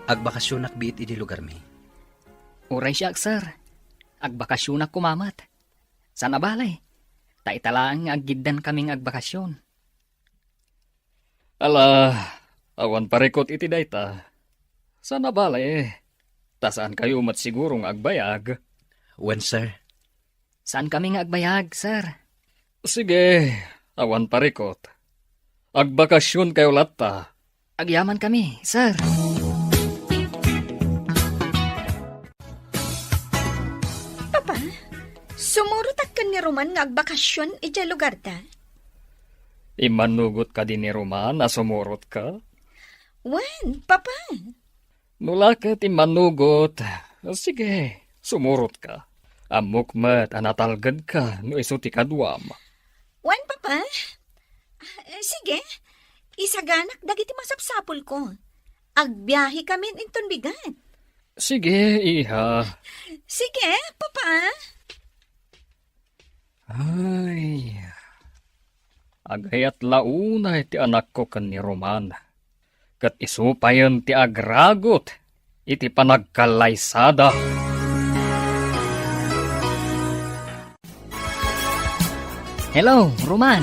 agbakasyonak biit idi lugarmi. Uray siak, sir. Agbakasyonak koma met. Saan a bale, ta ita laeng nga aggiddankami nga agbakasyon. Ala, awan parikut iti dayta. Saan a bale, ta saankayo met siguro nga agbayag. Wen, sir. Saankami nga agbayag, sir. Sige, awan parikut. Agbakasyon kayo latta. Agyamankami, sir. Papa, sumurotak ken ni Roman nga agbakasyon idiay lugarta? Immanugot kadi ni Roman a sumurotka? Wen, Papa. No la ket immanugot, sige, sumurotka. Ammok met a natalgedka no isu ti kaduam. Wen, Papa. Ah, sige, isaganak dagiti masapsapulko. Agbiahekamin inton bigat. Sige, iha. Sige, Papa. Ay, agayat la unay ti anakko ken ni Roman, ket isu payen ti agragut iti panagkallaysada. Hello, Roman.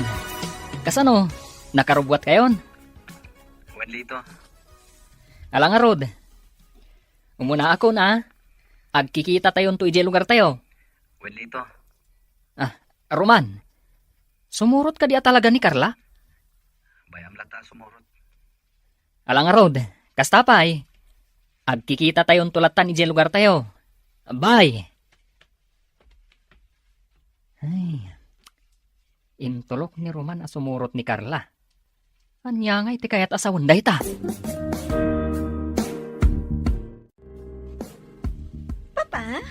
Kasano? Nakarubbuatkayon? Wen, Lito. Ala ngarud. Umunaakon, a. Agkikitatayonto idiay lugartayo. Wen, Lito. Roman, sumurot kadi a talaga ni Carla? Bay-am latta a sumurot. Ala ngarud, kasta pay. Agkikitatayon to lattan idiay lugartayo. Bay. Ay, intulok ni Roman a sumurot ni Carla. Ania ngay ti kayat a sawen dayta? Papa,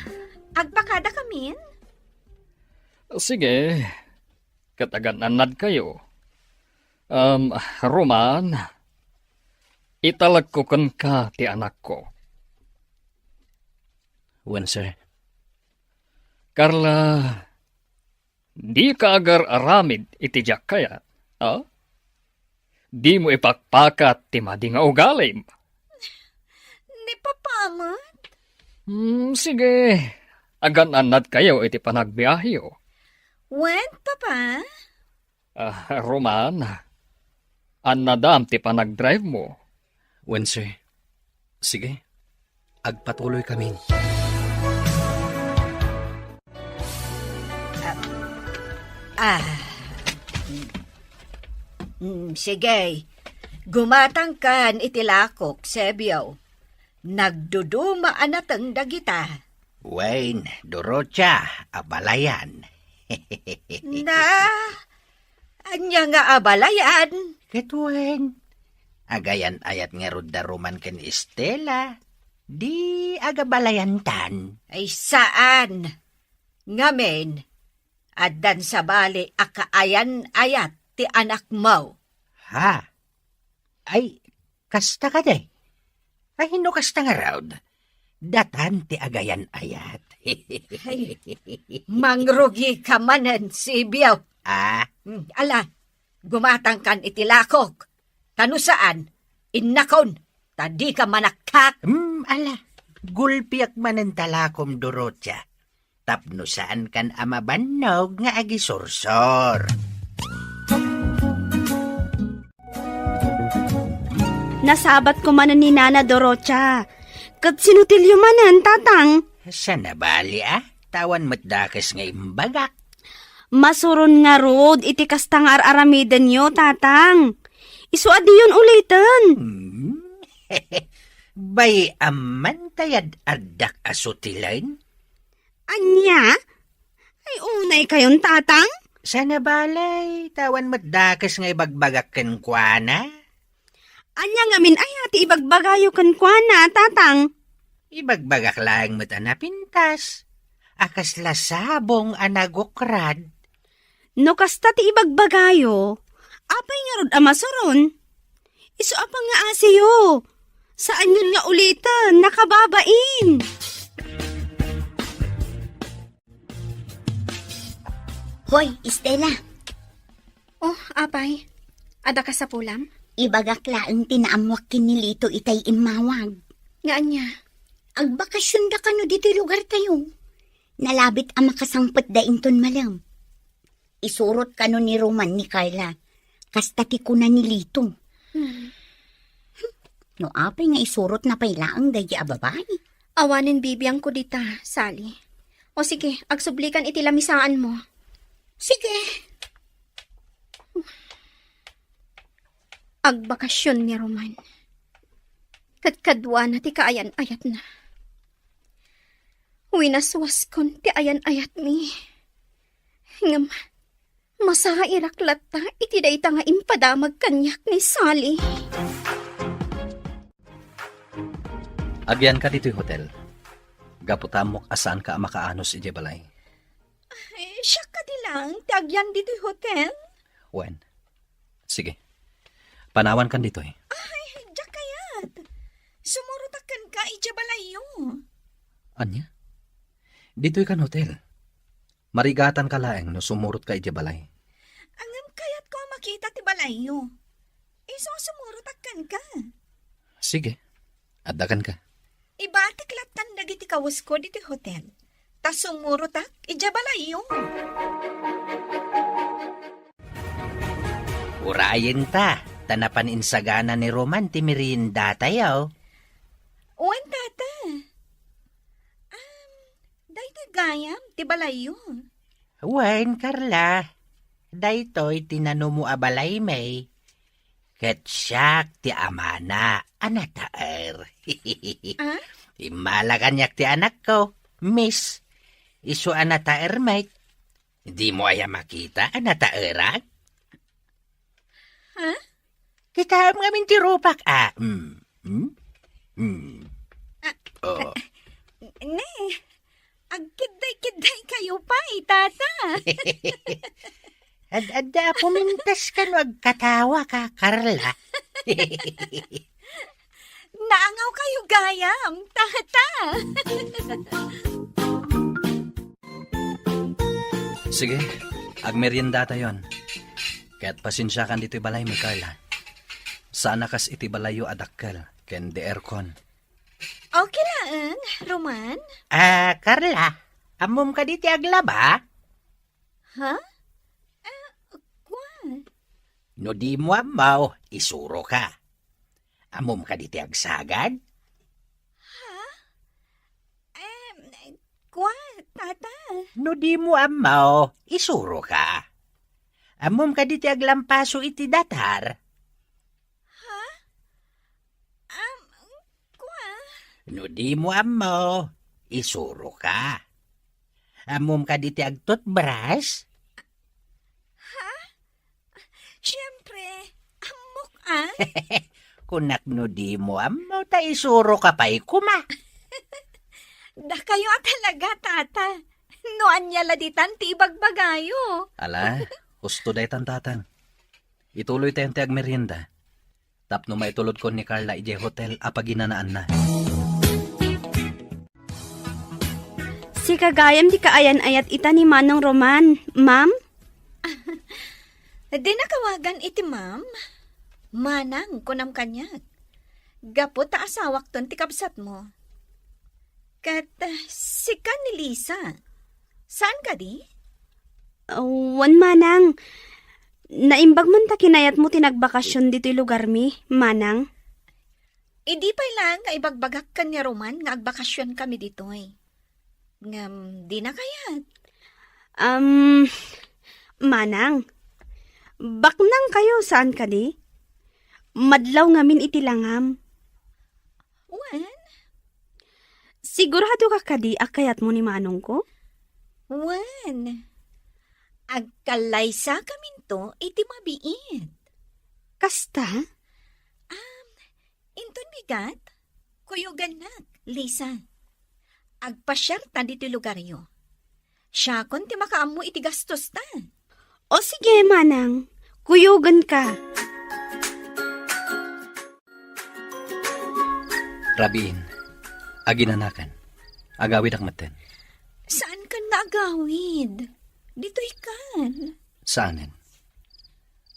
agpakada kamin? Sige, ket agan-annadkayo. Um, Roman, italekko kenka ti anakko. Wen, sir. Carla, dika agar-aramid iti diak kayat, a? Dimo ipakpakat ti madi nga ugalim. Ni Papa met? Hmm, sige. Agan-annadkayo iti panagbiaheyo. Wen, Papa? Ah, Roman, annadam ti panagdrive mo. Wen, sir. Sige, agpatuloy kamin. Ah, mm, sige. Gumatangkan iti lakok, Sebio. Nagduduma a nateng dagita. Wen, Dorotia, abalayan. Na, ania nga abalayan? Ket wen, agayan-ayat ngarud da Roman ken Estela. Di agabalayantan. Ay, saan. Ngamin, addan sabali a kaayan-ayat ti anakmo. Ha? Ay, kasta kadi? Ay, no kasta ngarud, datan ti agayan-ayat. Ay, mangrugika manen, Sebio. Ah? Hmm, ala, gumatangkan iti lakok. Ta no saan, innakon, ta dika manakkak. Hmm, ala, gulpiak manen ta lakom, Dorotia. Tapno saankan a mabannog nga agisursor. Nasabatko manen ni Nana Dorotia. Ket sinutilyo manen, Tatang? Saan a bali, a? Awan met dakes nga imbagak. Masuron ngarud iti kasta nga ar-aramidenyo, Tatang. Isu a diyon uliten. Hmm. Bay-am man ta yad-addak a sutilen? Ania? Ay, unaykayon, Tatang? Saan a bali, awan met dakes nga ibagbagak kenkuana. Ania ngamin aya ti ibagbagayo kenkuana, Tatang? Ibagbagak laeng met a napintas, a kasla sabong a nagukrad. No kasta ti ibagbagayo, apay ngarud a masuron? Isu a pangngaasiyo. Saanyon nga uliten, nakababain. Hoy, Estela. Oh, apay. Adda kasapulam? Ibagak laeng ti naammoak ken ni Lito itay immawag. Nga ania? Agbakasionda kano ditoy lugartayo. Nalabit a makasangpetda inton malem. Isurot kano ni Roman ni Carla. Kasta ti kuna ni Lito. Hmm. No apay nga isurotna pay laeng daydi a babai. Awanen bibiangko dita, Sally. O sige, agsublikan iti lamisaanmo. Sige. Agbakasion ni Roman. Kadkaduana ti kaayan-ayatna. Winaswaskon ti ayan-ayatmi. Ngem, masairak latta iti dayta nga impadamag kaniak ni Sally. Agyanka ditoy hotel. Gapu ta ammok a saanka a makaanos idiay balay. Ay, siak kadi laeng ti agyan ditoy hotel? Wen. Sige. Panawankan ditoy. Ay, diak kayat. Sumurotak kenka idiay balayyo. Ania? Ditoy kan hotel. Marigatanka laeng no sumurotka idiay balay. Ngem kayatko a makita ti balayyo. Isu a sumurotak kenka. Sige. Addakanka. Ibatik lattan dagiti kawesko ditoy hotel. Ta sumurotak idiay balayyo. Urayenta, ta napan insagana ni Roman ti meriendatayo. Wen, tata. Um, daytoy gayam ti balayyo. Wen, Carla, daytoy ti nanumo a balaymi. Ket siak ti amana a nataer. Ah? Immala kaniak ti anakko, Miss. Isu a nataer met. Dimo aya makita a nataerak? Ha? Kitaem ngamin ti rupak, a. Mm. Mm. Mm. Ah, oh. Ne, agkidday-kidday kayo pay, Tata. Ad-adda a pumintas ka no agkatawa ka, Carla. Naangaw kayo gayam, Tata. Sige, agmeriendatayon. Ket pasensiakan ditoy balaymi, Carla. Saan a kas iti balayyo a dakkel ken di aircon. Okay laeng, Roman. Ah, Carla, ammom kadi ti aglaba? Ha? Ah, kua. No dimo ammo, isuroka. Ammom kadi ti agsagad? Ha? Em, kua, Tata. No dimo ammo, isuroka. Ammom kadi ti aglampaso iti datar? Ha? Am, kua. No dimo ammo, isuroka. Ammom kadi ti agtutbras? Ha? Siempre, ammok, ah. Kunak no dimo ammo, ta isuroka pay koma. Dakayo a talaga, Tata. No ania la ditan ti ibagbagayo. Ala, husto daytan, Tatang. Ituloytayon ti agmerienda tapno maitulodkon ni Carla idiay hotel a paginanaanna. Sika gayam ti kaayan-ayat ita ni Manong Roman, ma'am? Dinak awagan iti ma'am. Manang, kunam kaniak. Gapu ta asawakton ti kabsatmo. Ket, ah, sika ni Lisa. Saan kadi? Ah, wen, Manang. Naimbag man ta kinayatmo ti nagbakasyon ditoy lugarmi, Manang. Idi pay laeng nga ibagbagak ken ni Roman nga agbakasyonkami ditoy. Ngem dina kayat. Am, Manang, baknang kayo, saan kadi? Madlaw ngamin iti langam. Wen? Sigurado ka kadi a kayatmo ni manongko? Wen. Agkallaysakaminto iti mabiit. Kasta? Am, inton bigat, kuyogannak, Lisa. Agpasiarta ditoy lugaryo. Siakon ti makaammo iti gastosta. O sige, Manang. Kuyoganka. Rabiin, aginanakan. Agawidak metten. Saankan nga agawid? Ditoy kan. Saanen.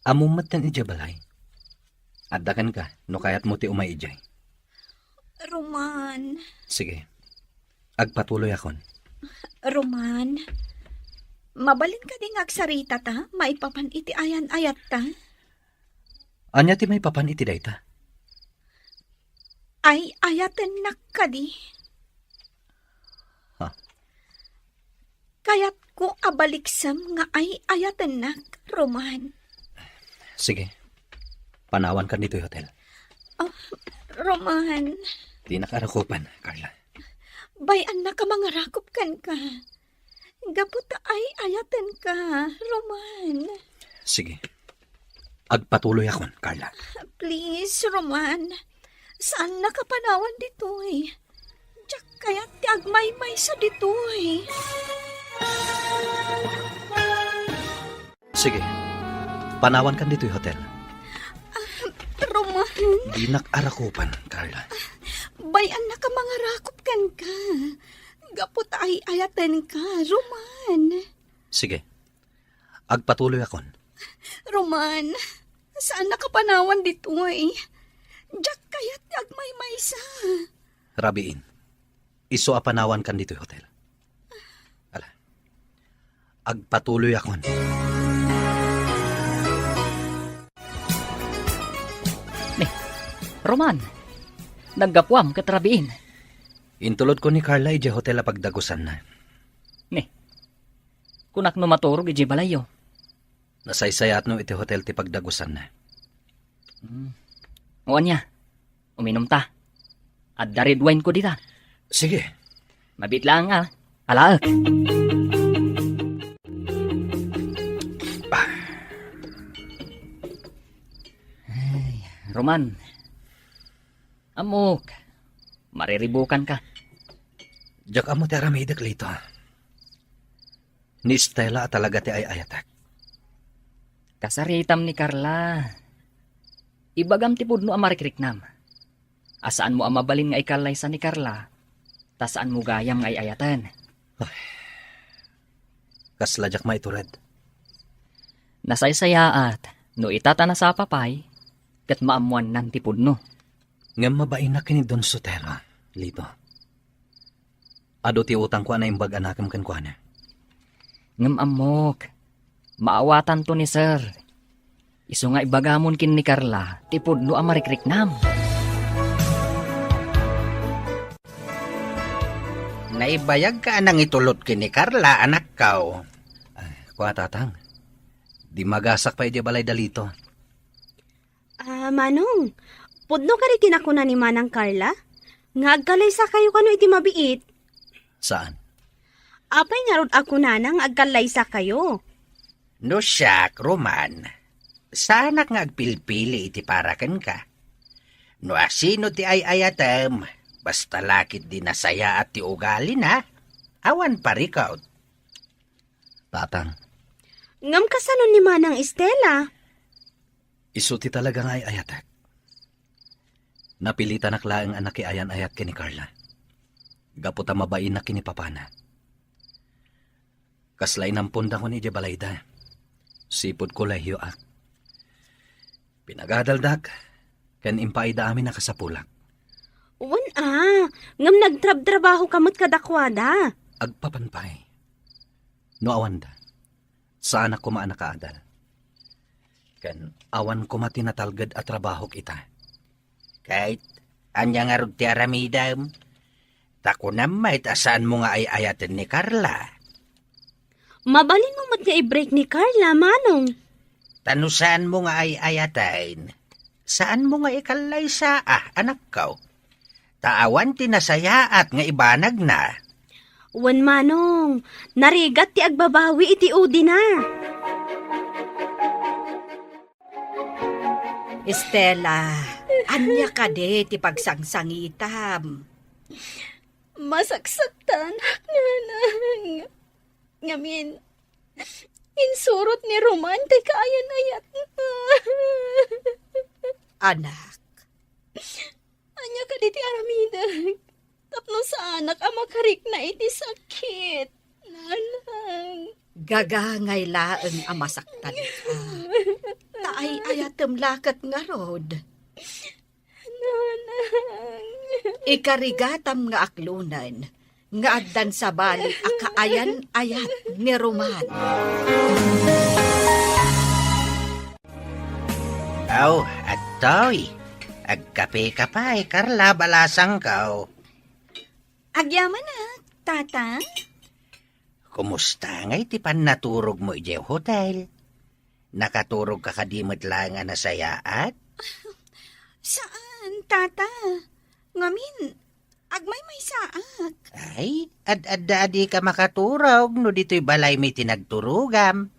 Ammom metten idiay balay. Adda kenka no kayatmo ti umay idiay. Roman. Sige. Agpatuloyakon. Roman, mabalin kadi nga agsaritata maipapan iti ayan-ayatta? Ania ti maipapan iti dayta? Ay-ayatennak kadi. Ha? Kayatko a baliksem nga ay-ayatennak, Roman. Sige. Panawankan ditoy hotel. Oh, Roman. Dinak arakupan, Carla. Bay-annak a mangarakup kenka. Gapu ta ay-ayatenka, Roman. Sige. Agpatuloyakon, Carla. Please, Roman. Saannak a panawan ditoy. Diak kayat ti agmaymaysa ditoy. Sige. Panawankan ditoy hotel. Ah, Roman. Dinak arakupan, Carla. Bay-annak a mangarakup kenka. Gapu ta ay-ayatenka, Roman. Sige. Agpatuloyakon. Roman, saannak a panawan ditoy. Diak kayat ti agmaymaysa. Rabiin, isu a panawankan ditoy hotel. Ala. Agpatuloyakon. Ni, Roman, naggapuam ket rabiin. Intulodko ni Carla idiay hotel a pagdagusanna. Ni, Kunak no maturog idiay balayyo. Nasaysayaatno iti hotel ti pagdagusanna. Hmm. O ania, uminumta. Adda red wine ko dita. Sige. Mabiit laeng, a. Alaek. Ay, Roman. Ammok, mariribukanka. Diak ammo ti aramidek, Lito. Ni Stella a talaga ti ay-ayatek. Kasaritam ni Carla. Ibagam ti pudno a marikriknam. A saanmo a mabalin nga ikallaysa ni Carla, ta saanmo gayam nga ay-ayaten. Ay. Kasla diak maitured. Nasaysayaat, no ita ta nasapa pay, ket maammoannan ti pudno. Ngem mabainak ken ni Don Sotero, Lito. Adu ti utangko a naimbag a nakem kenkuana. Ngem ammok, maawatanto ni Sir. Isu nga ibagamon ken ni Carla ti pudno a marikriknam. Naibayagka a nangitulod ken ni Carla, anakko. Ah, kua, Tatang. Dimmagasak pay idiay balay da Lito. Ah, Manong, pudno kadi ti nakuna ni Manang Carla? Nga agkallaysakayo kano iti mabiit? Saan? Apay ngarud a kunana nga agkallaysakayo? No siak, Roman, saanak nga agpilpili iti para kenka. No asino ti ay-ayatem, basta la ketdi nasayaat ti ugalina, awan parikut. Tatang. Ngem kasano ni Manang Estela? Isu ti talaga nga ay-ayatek. Napilitanak laeng a nakiayan-ayat ken ni Carla. Gapu ta mabainak ken ni papana. Kasla inamponda kon idiay balayda. Sipud kolehioak. Pinagadaldak, ken impaayda amin a kasapulak. Wen a, ngem nagtrabtrabahoka met kadakuada. Agpapan pay. No awanda, saanak koma a nakaadal. Ken awan koma ti natalged a trabahok ita. Ket ania ngarud ti aramidem? Ta kunam met a saanmo nga ay-ayaten ni Carla. Mabalinmo met nga i-break ni Carla, Manong. Ta no saanmo nga ay-ayaten, saanmo nga ikallaysa, a, anakko. Ta awan ti nasayaat nga ibanagna. Wen, Manong, narigat ti agbabawi iti udina. Estela, ania kadi ti pagsangsangitam? Masaksaktanak, Nanang. Ngamin, insurot ni Roman ti kaayan-ayatna. Anak. Ania kadi ti aramidek? Tapno saanak a makarikna iti sakit, Nanang. Gagangay laeng a masaktanka. Ta ay-ayatem la ket ngarud. Nanang. Ikarigatam nga aklonen nga addan sabali a kaayan-ayat ni Roman. Aw, adtoy. Agkapeka pay, Carla, balasangko. Agyamanak, Tata. Kumusta ngay ti pannaturogmo idiay hotel? Nakaturogka kadi met laeng a nasayaat? Saan, Tata. Ngamin, agmaymaysaak. Ay, ad-adda a dika makaturog no ditoy balaymi ti nagturogam.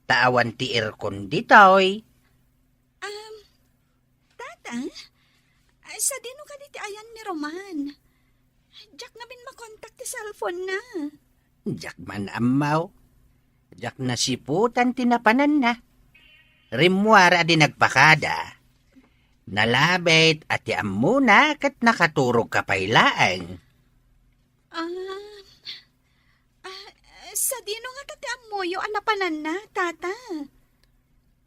Ta awan ti aircon ditoy. Um, Tata, sadino kadi ti ayan ni Roman? Diak ngamin makontak ti cellphone-na. Diak man ammo. Diak nasiputan ti napananna. Rimmuar a di nagpakada. Nalabit a ti ammona ket nakaturogka pay laeng. Ah, ah, sadino ngata ti ammoyo a napananna, Tata?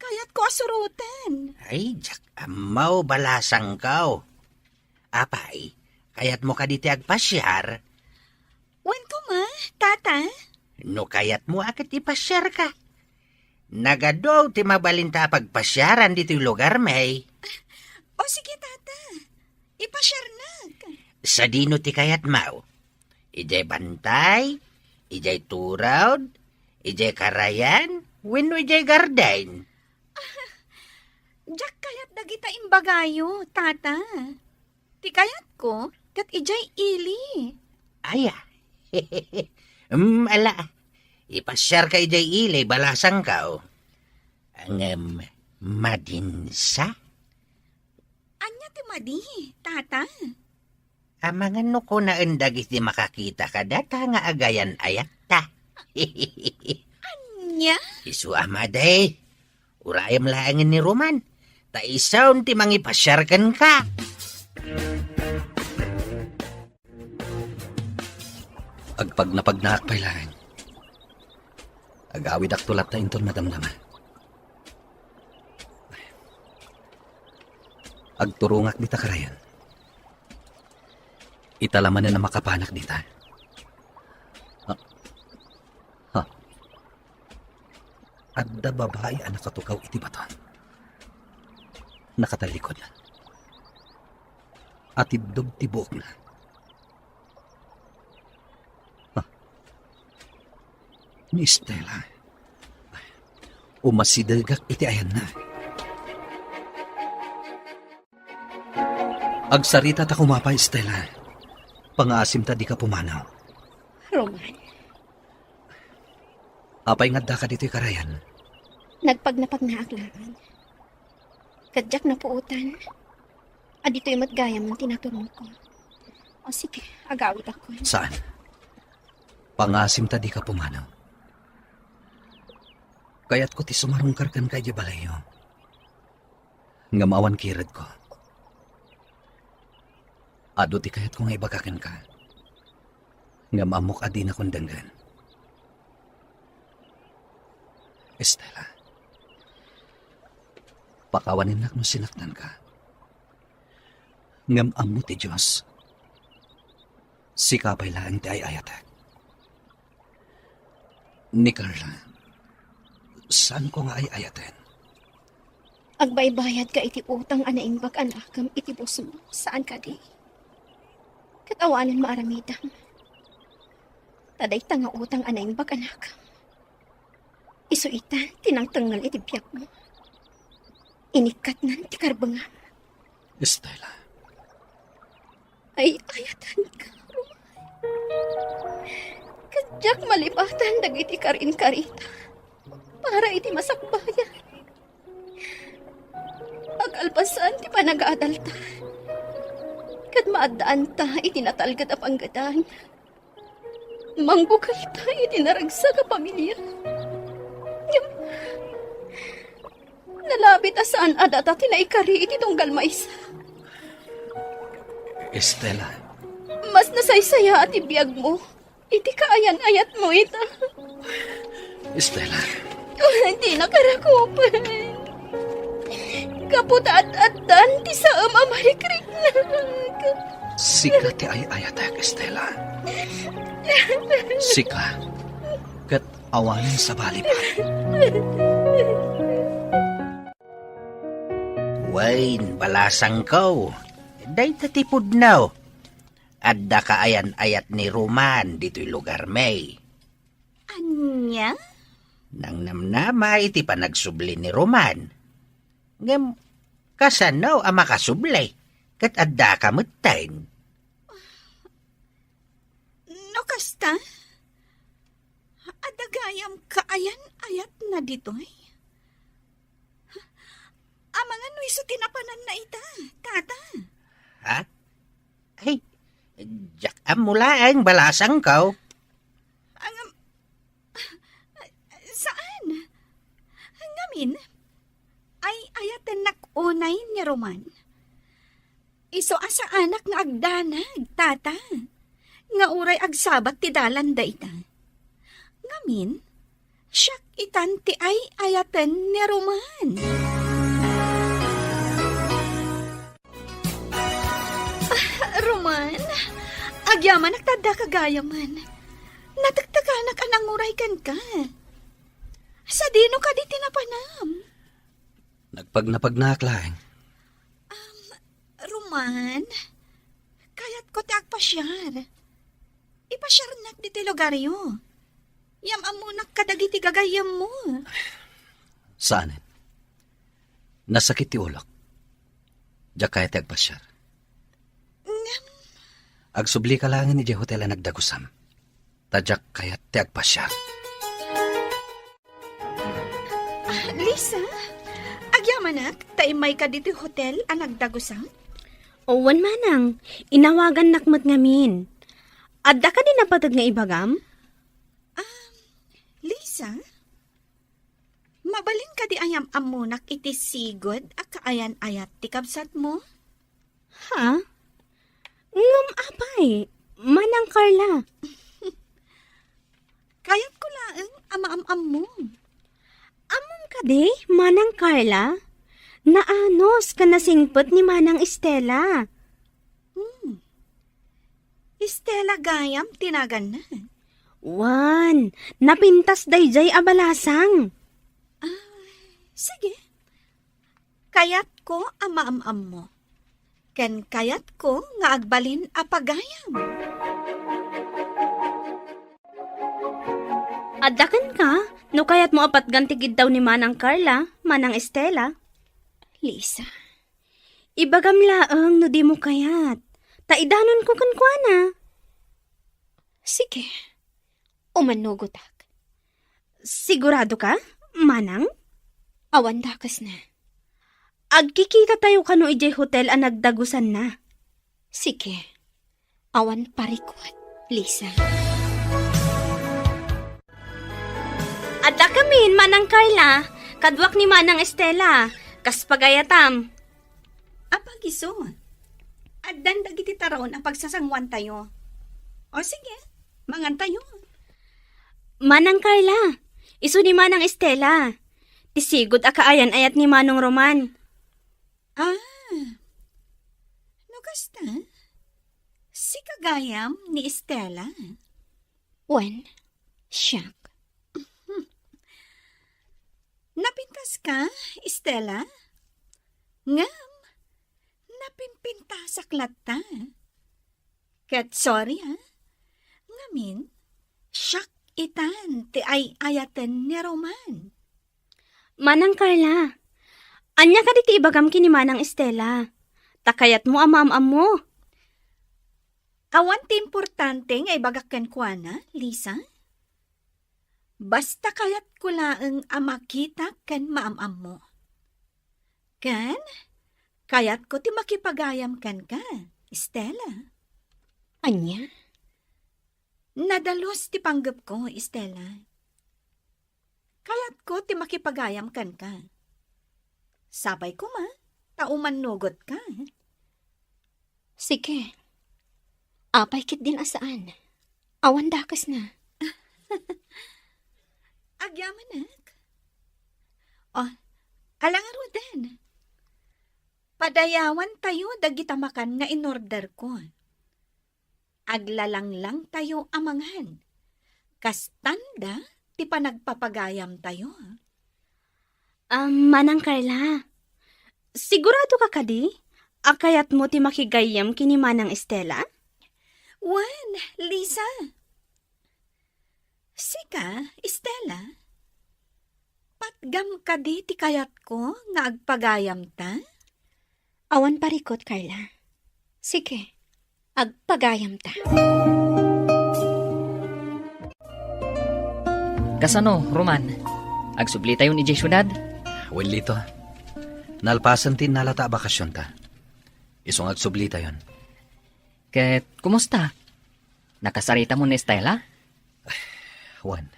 Kayatko a suroten. Ay, diak ammo, balasangko. Apay, kayatmo kadi ti agpasiar? Wen koma, Tata. No kayatmo a ket ipasiarka. Nagadu ti mabalinta a pagpasiaran ditoy lugarmi. O sige, Tata. Ipasiarnak. Sadino ti kayatmo? Idiay bantay, idiay turod, Idiay karayan wenno idiay garden? Diak kayat dagita imbagayo, Tata. Ti kayatko, ket idiay ili. Aya. Mm, ala. Ipasiarka idiay ili, balasangko. Ngem, madinsa? Ania ti madi, Tata? Amangan no kunaen dagiti makakita kadata nga agayan-ayatta. Ania? Isu a madi. Urayem laengen ni Roman. Ta isun ti mangipasiar kenka. Agpagnapagnaak pay laeng. Agawidakto latta inton madamdama. Agturongak dita karayan. Ita la manen a makapanak dita. Ha? Ha? Adda babai a nakatukaw iti baton. Nakatallikod. Atiddog ti buokna. Ah. Ni Stella. Umasidegak iti ayanna. Agsarita ta kumapay, Stella. Pangaasim ta dika pumanaw. Roman. Apay nga addaka ditoy karayan? Nagpagnapagnaak laeng. Ket diak napuotan a ditoy met gayam ti naturongko. O sige, agawidakon. Saan? Pangaasim ta dika pumanaw. Kayatko ti sumarungkar kenka idiay balayyo. Ngem awan kiredko. Adu ti kayatko nga ibaga kenka. Ngem ammok a dinakon denggen. Stella, pakawanennak no sinaktanka. Ngem ammo ti Dios, sika pay laeng ti ay-ayatek. Ni Carla, saanko nga ay-ayaten. Agbaybayadka iti utang a naimbag a nakem iti busmo, saan kadi? Ket awanen maaramidem. Ta dayta nga utang a naimbag a nakem, isu ita ti nangtengngel iti biagmo. Inikkatnan ti karbengam. Stella. Ay-ayatenka, Roman. Ket diak malipatan dagiti karinkarita para iti masakbayan. Akalpasan ti panagadalta, ket maaddaanta iti natalged a panggedang. Mangbukayta iti naragsak a pamilia. Ngem, nalabit a saan a data ti naikari iti tunggal maysa. Stella. Mas nasaysayaat ti biagmo iti kaayan-ayatmo ita. Stella. Dinaka rakupen. Gapu ta ad-addan ti saem a marikriknak. Sika ti ay-ayatek, Stella. Sika, ket awanen sabali pay. Wen, balasangko, dayta ti pudno. Adda kaayan-ayat ni Roman ditoy lugarmi. Ania? Nangnamnama iti panagsubli ni Roman. Ngem kasano a makasubli ket addaka metten? No kasta, adda gayam kaayan-ayatna ditoy. Amangan no isu ti napananna ita, Tata. Ha? Ay, diak ammo laeng, balasangko. Ang, saan? Ngamin, ay-ayatennak unay ni Roman. Isu a saanak nga agdanag, Tata, nga uray agsabat ti dalan dayta. Ngamin, siak itan ti ay-ayaten ni Roman. Ah, Roman, agyamanak ta addaka gayamen. Natektekanak a nanguray kenka. Sadino kadi ti napanam? Nagpagnapagnaak laeng. Um, Roman, kayatko ti agpasiar. Ipasiarnak ditoy lugaryo. Yam-ammonak kadagiti gagayyemmo. Saanen. Nasakit ti ulok. Diak kayat ti agpasiar. Ngem, agsublika laengen idiay hotel a nagdagusam. Ta diak kayat ti agpasiar. Ah, Lisa, agyamanak, ta immayka ditoy hotel a nagdagusam? Wen, manang, inawagannak met ngamin. Adda kadi napateg nga ibagam? Ah, Lisa, mabalin kadi a yam-ammonak iti sigud a kaayan-ayat ti kabsatmo? Ha? Ngem apay, Manang Carla? Kayatko laeng a maam-ammom. Ammom kadi, Manang Carla? Naanus ken nasingpet ni Manang Estela. Hmm. Estela gayam ti naganna. Wen, napintas daydiay a balasang. Ah, sige. Kayatko a maam-ammo. Ken kayatko nga agbalin a pagayam. Adda kenka, no kayatmo a patgan ti giddaw ni Manang Carla, Manang Estela. Lisa, ibagam laeng no dimo kayat, ta idanonko kenkuana. Sige, umannugotak. Sigurado ka, Manang? Awan dakesna. Agkikita tayo kano idiay hotel a nagdagusanna. Sige. Awan parikut, Lisa. Adda kamin, Manang Carla, kaduak ni Manang Estela, kas pagayatam. Apag isu, addan dagiti taron a pagsasanguantayo. O sige, mangantayo. Manang Carla, isu ni Manang Estela. Ti sigud a kaayan-ayat ni Manong Roman. Ah, no kasta, sika gayam ni Estela? Wen, siak. Napintaska, Estela? Ngem, napimpintasak latta. Ket sorry, ah. Ngamin, siak itan ti ay-ayaten ni Roman. Manang Carla, ania kadi ti ibagam ken ni Manang Estela? Ta kayatmo a maam-ammo. Awan ti importante nga ibagak kenkuana, Lisa. Basta kayatko laeng a makitak ken maam-ammo. Ken, kayatko ti makipagayam kenka, Estela. Ania? Nadalus ti panggepko, Estela. Kayatko ti makipagayam kenka. Sapay koma, ta umannugotka. Sige. Apay ketdin a saan. Awan dakesna. Agyamanak. O, ala ngaruden. Padayawantayo dagita makan nga inorderko. Aglalanglang tayo a mangan. Kastanda ti panagpapagayam tayo. Ah, Manang Carla, sigurado ka kadi a kayatmo ti makigayyem ken ni Manang Estela? Wen, Lisa. Sika, Estela, patgam kadi ti kayatko nga agpagayamta? Awan parikut, Carla. Sige, agpagayamta. Kasano, Roman? Agsublitayon idiay siudad? Wen, Lito. Nalpasen ti innalata a bakasionta. Isu nga agsublitayon. Ket kumusta? Nakasaritam ni Estela? Wen.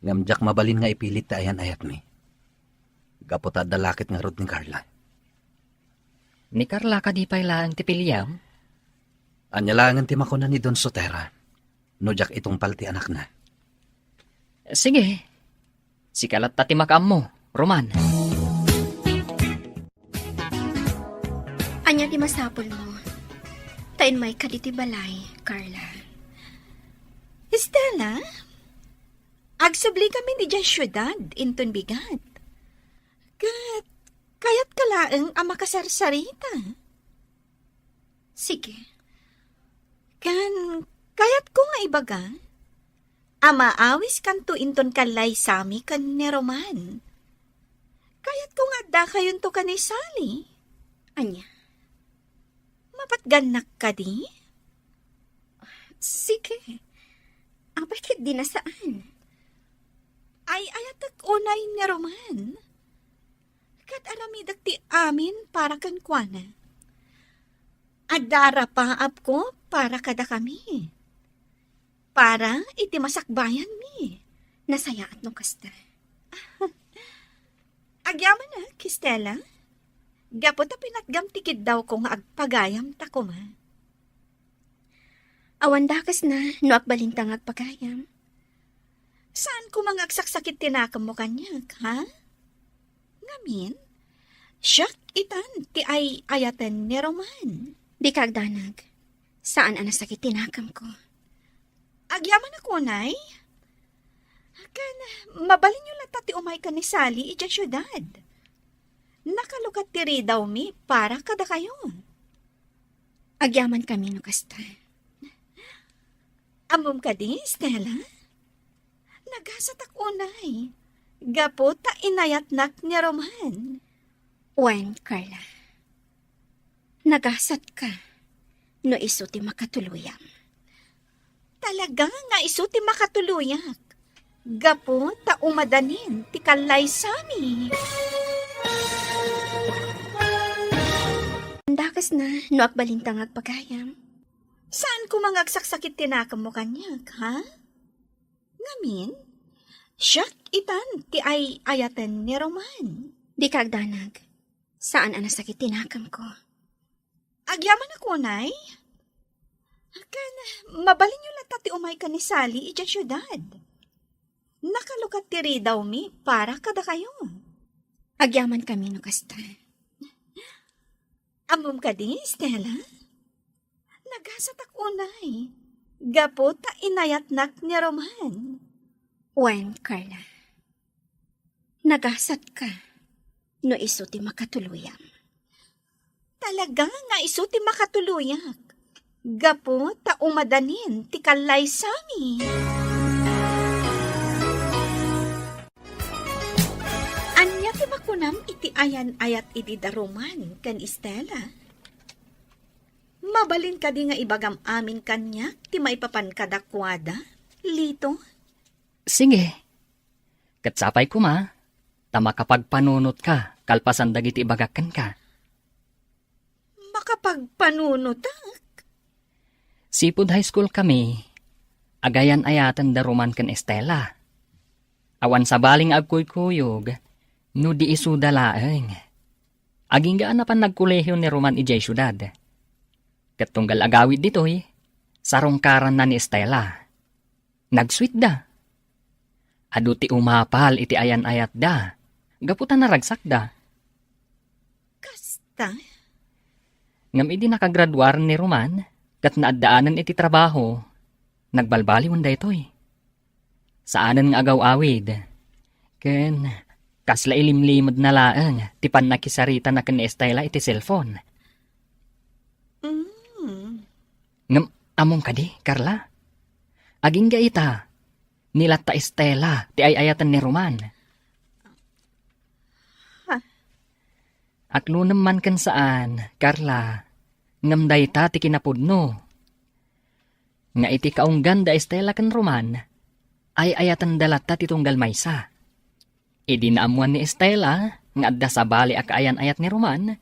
Ngem diak mabalin nga ipilit ti ayan-ayatmi. Gapu ta adda lakit ngarud ni Carla. Ni Carla kadi pay laeng ti piliam? Ania laengen ti makuna ni Don Sotera no diak itungpal ti anakna? Sige. Sika latta ti makaammo, Roman. Ania ti masapulmo? Ta immayka ditoy balay, Carla. Estela, agsubli kami idiay siudad inton bigat. Ket kayatka laeng a makasarsarita. Sige. Ken kayatko nga ibaga, A, maawiskanto inton kallaysami ken ni Roman. Kayatko nga addakayonto ken ni Sally. Ania? Mapatgannak kadi? Sige. Apay ket di na saan? Ay-ayatek unay ni Roman. Ket aramidek ti amin para kenkuana. Adda rapaapko para kadakami. Para iti masakbayanmi. Nasayaat no kasta. Agyamanak, Stella. Gapu ta pinatgam ti kiddawko nga agpagayamta koma. Awan dakesna no agbalinta nga agpagayam. Saan koma nga agsaksakit ti nakemmo kaniak, ha? Ngamin, siak itan ti ay-ayaten ni Roman. Dika agdanag. Saan a nasakit ti nakemko. Agyamanak unay? Ken, mabalinyo latta ti umay ken ni Sally idiay siudad. Nakalukat ti ridawmi para kadakayo. Agyamankami no kasta. Ammom kadi, Stella? Nagasatak unay, gapu ta inayatnak ni Roman. Wen, Carla. Nagasatka no isu ti makatuluyam. Talaga nga isu ti makatuluyak. Gapu ta umadanin ti kallaysami. Dakesna no agbalinta nga agpagayam. Saan koma nga agsaksakit ti nakemmo kaniak, ha? Ngamin, siak itan ti ay-ayaten ni Roman. Dika agdanag. Saan a nasakit ti nakemko. Agyamanak unay? Ken, mabalinyo latta ti umay ken ni Sally idiay siudad. Nakalukat ti ridawmi para kadakayo. Agyamankami no kasta. Ammom kadi, Stella? Nagasatak unay, gapu ta inayatnak ni Roman. Wen, Carla. Nagasatka no isu ti makatuluyam. Talaga nga isu ti makatuluyak. Gapu ta umadanin ti kallaysami. Ania ti makunam iti ayan-ayat idi da Roman ken Stella? Mabalin kadi nga ibagam amin kaniak ti maipapan kadakuada, Lito? Sige. Ket sapay koma, ta makapagpanunotka kalpasan dagiti ibagak kenka. Makapagpanunotak? Sipud high school kami, agayan-ayaten da Roman ken Estela. Awan sabali nga agkuykuyog no di isuda laeng. Agingga a napan nagkolehiyo ni Roman idiay siudad. Ket tunggal agawid ditoy, sarungkaranna ni Estela. Nagsuitda. Adu ti umapal iti ayan-ayatda, gapu ta naragsakda. Kasta? Ngem idi nakagraduar ni Roman ket naaddaanen iti trabaho, nagbalbaliwen daytoy. Saanen nga agaw-awid. Ken kasla ilimlimedna laeng ti pannakisaritana ken ni Estela iti cellphone. Mm. Ngem ammom kadi, Carla? Agingga ita, ni latta Estela ti ay-ayaten ni Roman. Ha? Aklonem man ken saan, Carla, ngem dayta ti kinapudno. Nga iti kaunggan da Estela ken Roman, ay-ayatenda latta ti tunggal maysa. Idi naammoan ni Estela nga adda sabali a kaayan-ayat ni Roman,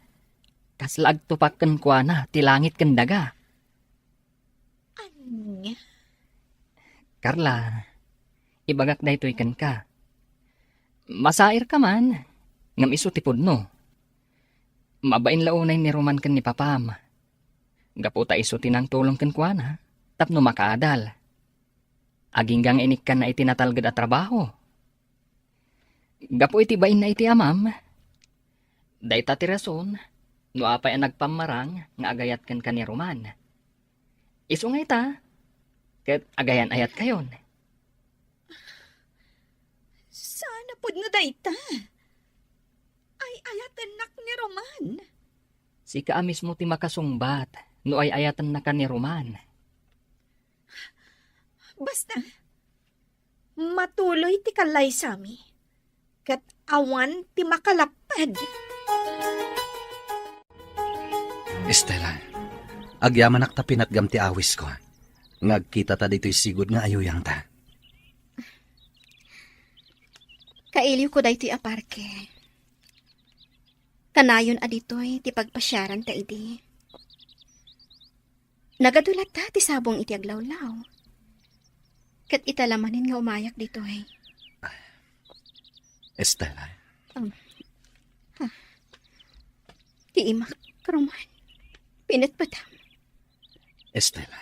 kasla agtupak kenkuana ti langit ken daga. Ania? Carla, ibagak daytoy kenka. Masairka man, ngem isu ti pudno. Mabain la unay ni Roman ken ni Papam. Gapu ta isu ti nangtulong kenkuana tapno makaadal. Agingga nga inikkanna iti natalged a trabaho. Gapu iti bainna iti amam, dayta ti rason no apay a nagpammarang nga agayat kenka ni Roman. Isu nga ita, ket agayan-ayatkayon. Saan a pudno dayta? Ay-ayatennak ni Roman. Sika a mismo ti makasungbat no ay-ayatennaka ni Roman. Basta, Matuloy ti kallaysami, ket awan ti makalapped. Estela, agyamanak ta pinatgam ti awisko, nga agkitata ditoy sigud nga ayuyangta. Kailiwko daytoy a parke. Kanayon a ditoy ti pagpasiaranta idi. Nagadu latta ti sabong iti aglawlaw. Ket ita la manen nga umayak ditoy. Estela. Um, ha. Ti imak, Roman. Pinetpetam. Estela.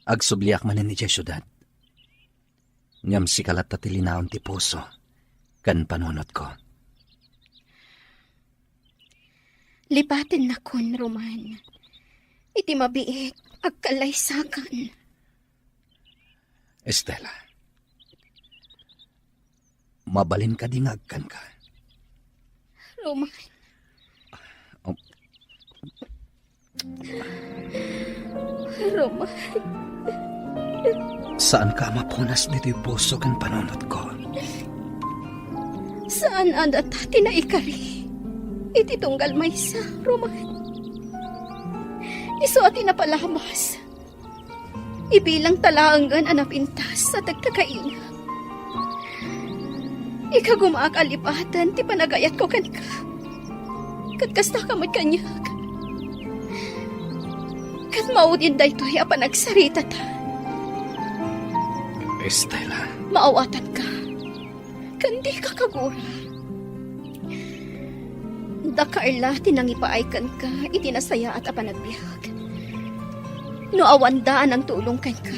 Agsubliak manen idiay siudad. Ngem sika latta ti linaon ti puso ken panunotko. Lipatennakon, Roman. Iti mabiit, agkallaysakan. Estela, mabalin kadi nga agkanka? Roman. Um, Roman. Saanka a mapunas ditoy puso ken panunotko. Saan a data ti naikari iti tunggal maysa, Roman. Isu a ti napalabas. Ibilangta laengen a napintas a tagtagainak. Ikagumaak a lipaten ti panagayatko kenka. Ket kastaka met kaniak. Ket maudin daytoy a panagsaritata. Estela. Maawatanka. Ken dika kagura. Dakkel la ti nangipaay kenka iti nasayaat a panagbiag. No awanda a nangtulong kenka,